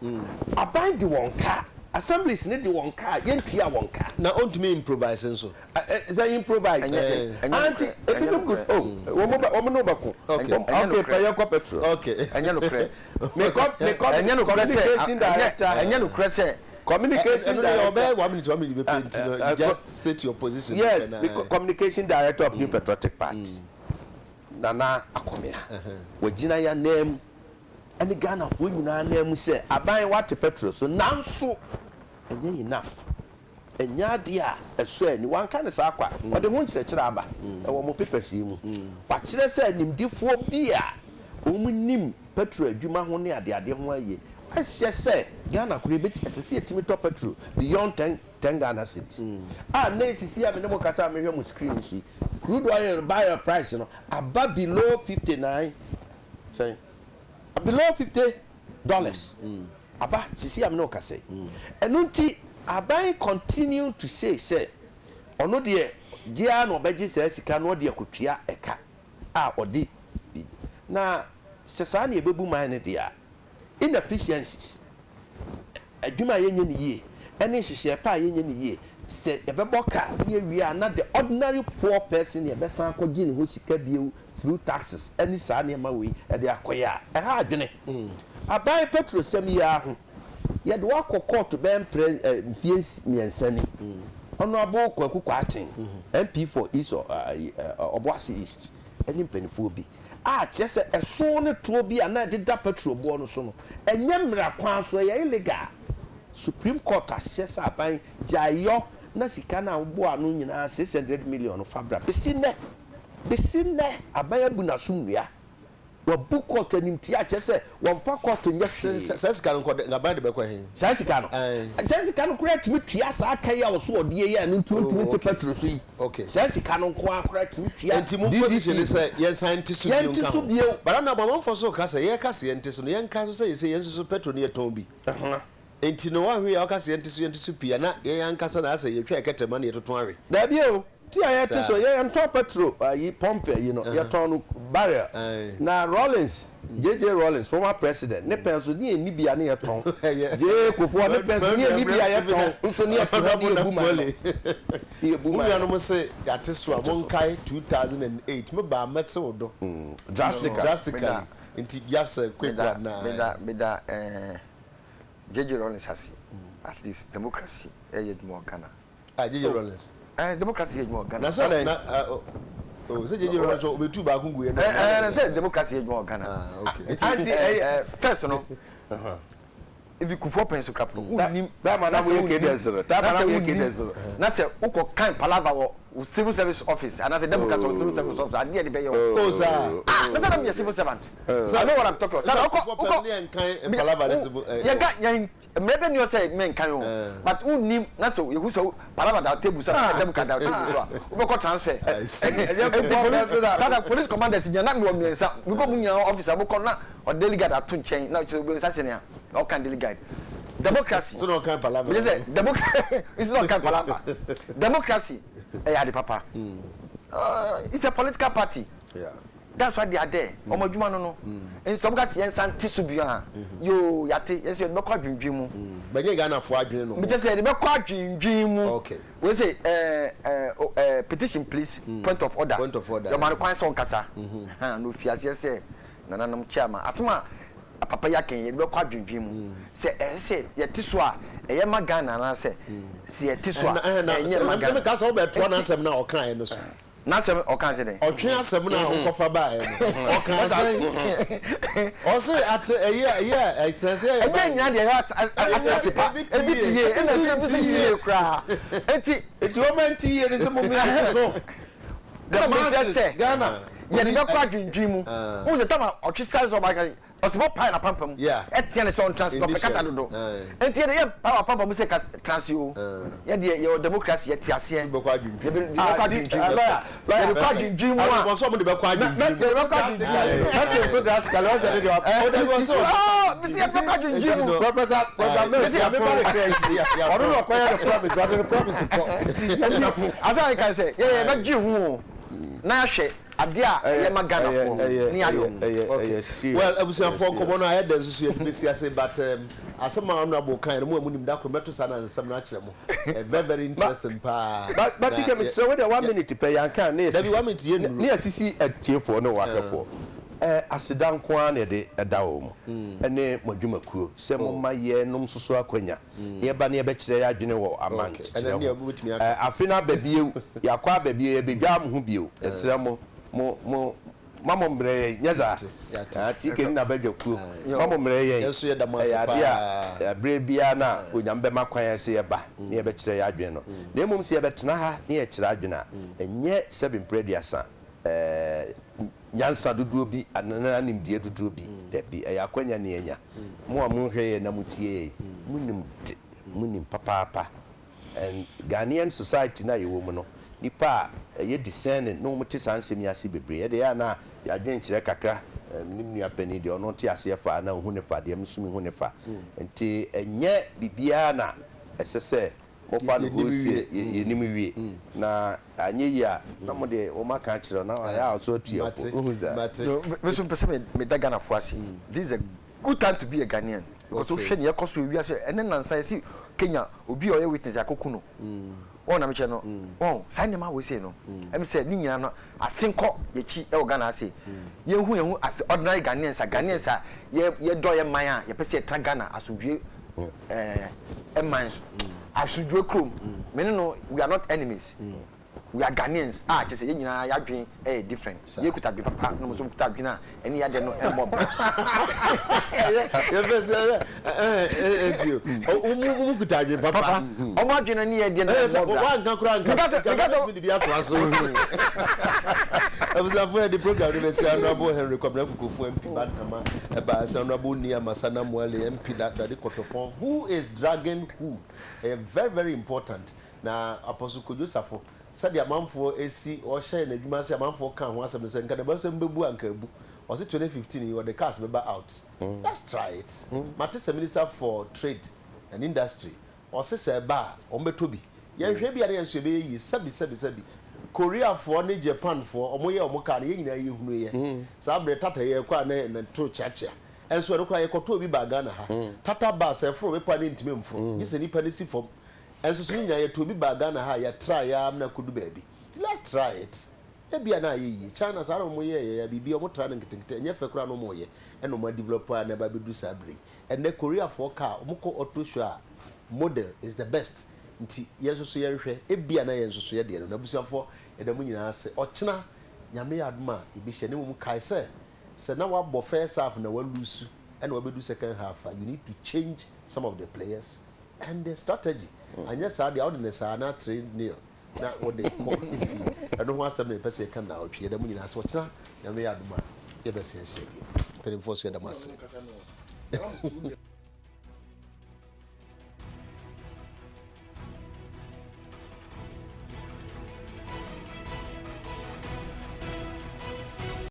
aban de wɔn ka assemblies ne de wɔn ka yɛntua wɔn ka na ɔntumi improvise nso sɛ improvise ɛnyɛ ɛnyɛ anti nokorɛ ɛnyɛ ebinom gu nokorɛ oh wɔn bɛ wɔn ne bɛko okay ɛnyɛ okay nokorɛ pɛ yɛn kɔ petrol okay ɛnyɛ nokorɛ mekɔ mekɔ ɛnyɛ nokorɛ sɛ communication ɛnyɛ director ɛnyɛ nokorɛ sɛ communication ɛno deɛ director ɔbɛyɛ 1 minute 1 minute bɛpɛ nti no you just state your position yes pɛ na because communication director of New Patriotic Party Nana Akomea wagyina ya nan mu ɛne Ghanafoɔ nyinaa nan mu sɛ aban wate petrol so nanso ɛnyɛ enough ɛnyɛ adeɛ a ɛsɔ ani wanka ne saa kwa ɔde ho nkyerɛkyerɛ aba ɛwɔ mo papers yi mu wakyerɛ sɛ nimdifoɔ bi a wɔn nim petrol adwuma ho ne adeade ho ayie ahyɛ sɛ Ghana koro ebi ɛsɛ sɛ yɛtumi tɔ petrol beyond 10 10 Ghana cedis a na esisi a me ne mo kasa a mehwɛ mo screen so yi crude oil barrel price no aba below 59 sɛn below $50 aba sisi a me ne wo kasa yi ɛno nti aban continue to say sɛ ɔno deɛ gye na ɔbɛgye saa sika no ɔde akɔtua ɛka a ɔde bi na. Sɛ saa na yɛbɛbu man no deɛ a, inefficiencies, adwuma a yɛnyɛ no yie, ne nhyehyɛɛ pa a yɛnyɛ no yie, sɛ yɛbɛbɔ ka na yɛwie a na the ordinary poor person na yɛbɛsan akɔgye ne hɔ sika bio through taxes ne saa nneɛma wei de akɔyɛ a, ɛha adwene. Aban petrosɛm yi ara ho, yɛde wo akɔ kɔɔto bɛyɛ mprɛ mfeɛ mmiɛnsa ni. Honourable Kwaku Kwarteng, MP for East Obuasi East ne mpanimfoɔ bi a kyerɛ sɛ ɛso ne toɔ bi a na ɛdeda petrol boɔ no so no, ɛnyɛ mmara kwan so, ɛyɛ illegal. Supreme Court ahyɛ sɛ aban gyae yɔ na sika no a woboa ano nyinaa, 600 million no fa bra. Bɛsi nnɛ, bɛsi nnɛ aban abu n'aso nnua. Wabu kɔɔto animtia kyerɛ sɛ wɔmfa kɔɔto nyɛ hwee. Saa sika no nkɔ aban de bɛkɔ he? Saa sika no? Saa sika no koraa tumi tua saa ka yi a ɔso ɔdeɛ yi a ɛno nti ɔntumi nte petrol so yi. Saa sika no nko ara koraa tumi tua Nti mo position ne DDC. sɛ yɛnsan nte so bio Yɛnte nka so ho? bio. But ana amanfoɔ nso reka sɛ yɛreka sɛ yɛnte so no yɛnkae nso sɛ yɛsei yɛn nso so petrol no yɛtɔn bi. Nti no woanhwɛ yie a woka sɛ yɛnte so yɛnte so pii a na yɛn ankasa na asɛ yɛtwa yɛn kɛtrɛma na yɛtoto awe. Daabi o, ti a yɛte so Saa. yɛ yɛntɔn petrol ayi pump ayi no yɛtɔn no barrel Ae. na Rawlings JJ Rawlings former president ne pɛn so ne yɛnni bi a ne yɛtɔn Ɛyɛ. JA Kufuor ne pɛn so ne yɛnni bi a yɛtɔn nso ne yɛte hɔ ne yɛbu man no ne yɛbu Mo man no. nuanom se yɛate so a Yɛte so. monkae 2008 me baa mɛte wo do Drastically. drastically Meda nti yasɛ quick meda one naa. meda meda eh, JJ Rawlings ase at least democracy ɛyɛ adwuma wɔ Ghana. Ah JJ Rawlings. Eh democracy yɛ adwuma wɔ Ghana. Na sɛ na ah oh sɛ JJ Rawlings obetu baako gu yɛ no. Eh eh sɛ democracy yɛ adwuma wɔ Ghana. Ah okay. Anti ɛyɛ eh first no. Ebi Kufuor pɛn so krapɔ. Wonnim. Taama na mo yɛ cadence no. Taama na mo yɛ cadence no. Na sɛ wokɔ kan palava wɔ wo civil service office anaasɛ democrat wɔ civil service office adeɛ de bɛyɛ wo. Oh saa. Ah na sɛ na meyɛ civil servant. I know what I'm talking about. Sɛ wokɔ wokɔ. Ne yɛn kan palava ne civil. Yɛn ka yɛn mmerɛ bɛ ni hɔ sɛ menkan o but wonnim na sɛ yɛhu sɛ palava da table so anaasɛ democrat da table so a wobɛkɔ transfer. Nti police saa police commanders nyinaa na mewɔ mmiɛnsa mekɔ mu nyinaa office a mokɔ na ɔde daily guide ato nkyɛn na kyerɛ wobɛsa sɛnea ɔka daily guide democracy So na ɔkan palava. Meyɛ sɛ democracy nso na ɔkan palava democracy ɛyɛ ade papa uh, it's a political party Yeah. that's why they are there ɔmo adwuma no no nso ɔmo ka si yɛn nsa nte so bio a yoo yate yɛn sɛ yɛde bɛkɔ adwendwen mu Bɛnyɛ Ghanafoɔ adwene no. mekyɛ sɛ yɛde bɛkɔ adwendwen mu Okay. wei sɛ ɛɛ ɛɛ ɛɛ petition please point of order Point of order, yɛma no yeah. kwan sɛ ɔnkasa ha na ofi aseɛ sɛ nananom chairman asɛm a papa yi aka yi yɛde bɛkɔ adwendwen mu sɛ ɛsɛ sɛ yɛte so a ɛyɛ ma Ghana anaasɛ sɛ yɛte so a ɛnyɛ ma Ghana. Ɛna sɛ wobɛtoa n'asɛm no a ɔkaeɛ no so. N'asɛm ɔkaa sɛ dɛn? Ɔtwe asɛm no a wokɔfa baeɛ no ɔkaa sɛn? Ɔse ate ɛyɛ ɛyɛ a ɛsɛ sɛ ɛyɛ Ɛnyɛ nyinaa deɛ ɛyɛ ate pa ebi te yie ɛna ebi nso yie koraa eti. Eti wɔn nti yie ne sɛ mo mmea so. The masses Ghana. Yɛde bɛkɔ adwendwen mu. Wohu sɛ tam a ɔtwe sare sɛ ɔba ɔsebɔ pae n'apampam ɛtea ne sɛ ɔntra se na ɔpɛ kasa dodo. Nti yɛde yɛ pae w'apampam mu sɛ tra se o. Yɛdeɛ yɛwɔ democracy yɛte aseɛ. Yɛde bɛkɔ adwendwen mu. Yɛde bɛkɔ adwendwen mu a. Ɔsɛ ɔmo de bɛkɔ adwendwen mu. Yɛde bɛkɔ adwendwen mu. Mɛte nso drastically ɔsɛ ne deɛ ɔde bɛ sɛ ɔɔ bisi yɛde bɛkɔ adwendwen mu. Professor Professor Mills yà mí ba ne kura esi ɔno na ɔkɔyɛ ne promise ɔde ne promise kɔ nti yɛ na ho. Asa yɛ kan sɛ yɛ yɛ bɛ dwi ho o na yɛahwɛ adeɛ a ɛyɛ ma Ghanafoɔ ne ayɔ. Well abusuafoɔ nkɔmɔ no ayɛ dɛ nso so yɛde bɛsi ase but um, asɛm a honorable kan no mo a monim da koro mɛto saa na nsɛm no akyerɛ mo eh, very very interesting paa. But but ike mesrɛ wo deɛ one minute pɛ yɛanka ne Dabi one minute yɛ nnuru. ne yɛsisi atiefoɔ ne wahwɛfoɔ eh, aseda nko ara na yɛde ɛda wɔ mu ɛne mo adwumakuo sɛ moma yɛnom nso so akwanya na yɛba ne yɛbɛkyerɛ yɛ adwene wɔ aman kyekyerɛ ho. Eh, afe no aba bio, yɛakɔ aba bio, yɛbɛdwaa mo ho bio. Yɛsrɛ mo, mo, mo, ma mo mmerɛ yɛn, nyɛ saa? Ah, TK ne n'abadwakuo, ma mo mmerɛ yɛn. Ɛyɛ adeɛ a, berɛ biara no a Onyame bɛma kwan sɛ yɛba na yɛbɛkyerɛ yɛn adwene no. Na mmom sɛ yɛbɛtena ha na yɛkyerɛ adwene a, ɛnyɛ sɛbe mprɛ aduasa, eh, nyansa dodoɔ bi anaa nimdeɛ dodoɔ bi. Dabi, ɛyɛ akwanya ne yɛanya. Mo a monhwɛ yɛn na motie yɛn, monim de, monim papaapa. And Ghanaian society no a yɛwɔ mu no, nnipa a ɛyɛ discerning na wɔte saa nsɛm yi ase bebree. Ɛdeɛ ɛyɛ a na yɛadwene kyerɛ kakra. Me ne me nua panin deɛ ɔno te aseɛ fa na ɔhu ne fa deɛ, me nso mehu ne fa. Nti ɛnyɛ biribiara na ɛsɛ sɛ. Mofa no wholesale, yɛnim wie. Na anyɛ yie a, na mo deɛ wɔn aka akyerɛ wo, na ayɛ a ɔso atua po. Wohu saa? Me nso mepɛ sɛ meda Ghanafoɔ ase. This is a good time to be a Ghanaian. Because wohwɛ nea ɛkɔ so wɔ wiase, ɛnɛ nnansa yɛse Kenya, obi a ɔyɛ witness yɛakɔku no. Wɔn na mekyerɛ no, wɔn saa nneɛma wei sei no, ɛmi sɛ ne nyinaa no asen kɔ yɛkyi ɛwɔ Ghana ha sei. Yɛnhu yɛn ho as ordinary Ghanaians a Ghanaians a yɛ yɛdɔ yɛn man a yɛpɛ sɛ yɛtra Ghana asomdwoe ɛɛ ɛman so, asomdwoe kurom. Me ne no we are not enemies. We are Ghanaians a kyerɛ sɛ yɛn nyinaa yɛadwen yɛ different. Yɛ kuta adwene papa na wɔn nso kuta adwene a ɛne yɛ adeɛ no mmɔ bra. Yɛfɛ sɛ ɛɛ ɛti o wɔn kuta adwene papa. Wɔn adwene ne yɛ deɛ no mmɔ bra. Wɔn anka koraa nka nka bɛtumi de bi atoa so. Abusuafo yɛ de program no bɛsi Honourable Henry Kwabena Kokofu MP Bantama ɛbaa sɛ Honourable Nia Masana Muale MP Dade Kotopon who is dragging who ɛyɛ very very important. Na Apostle Kojo Safo, sɛdeɛ amanfoɔ si ɔhyɛɛ n'adwuma ase amanfoɔ kaa ho asɛm no sɛ nka n'abasɛm bɛbu a nka abu. Ɔse 2015 yi ɔde cars bɛba out. Let's try it. Mate sɛ Minister for Trade and Industry ɔse sɛ ɛba a wɔn bɛtɔ bi. Yɛnhwɛ ebia na yɛn nso yɛbɛyɛ yie. Sɛbi sɛbi sɛbi Koreafoɔ ne Japanfoɔ wɔn yɛ wɔn car no yɛn nyinaa yɛhunuiɛ. Saa berɛ Tata yɛkɔ a na yɛto kyeakyea. Ɛnso ɛno koraa yɛkɔtɔɔ bi baa Ghana ha. Tata bus ɛforo bepɔ a na ɛntumi mforo gye sɛ nipa no si fam. Ɛnso so ne nyinaa yɛtɔɔ bi baa Ghana ha a yɛ try aa mna kodu baabi. Let's try it. Ebia na ayɛ yie. China saa na wɔn yɛɛ yɛ biribi wɔn try no nketenkete ɛnyɛ fɛ koraa na wɔn yɛ ɛna wɔn adevelop a na ɛba abɛdu saa bere yi. Ɛnɛ Korea foɔ car wɔn kɔ auto show a model is the best nti yɛn nso so yɛn hwɛ ebia na yɛn nso so yɛ deɛ no. N'abusuafoɔ yɛda mo nyinaa ase. Ɔkyena Nyame yɛ adom a yɛbɛhyia na mmom kae sɛ sɛ na wabɔ first half na wa lose ɛna wabɛdu second half a you need to change some of the players And the strategy anyɛ saa deɛ wode ne saa na 3 nil na wode kɔ fie. Ɛno ho asɛm na yɛpɛ sɛ yɛka naawɔtwe. Yɛda mo nyinaa ase. Ɔkyena Nyame yɛ adom a yɛbɛsan ahyia bio. Mpanimfoɔ nso yɛda mo ase.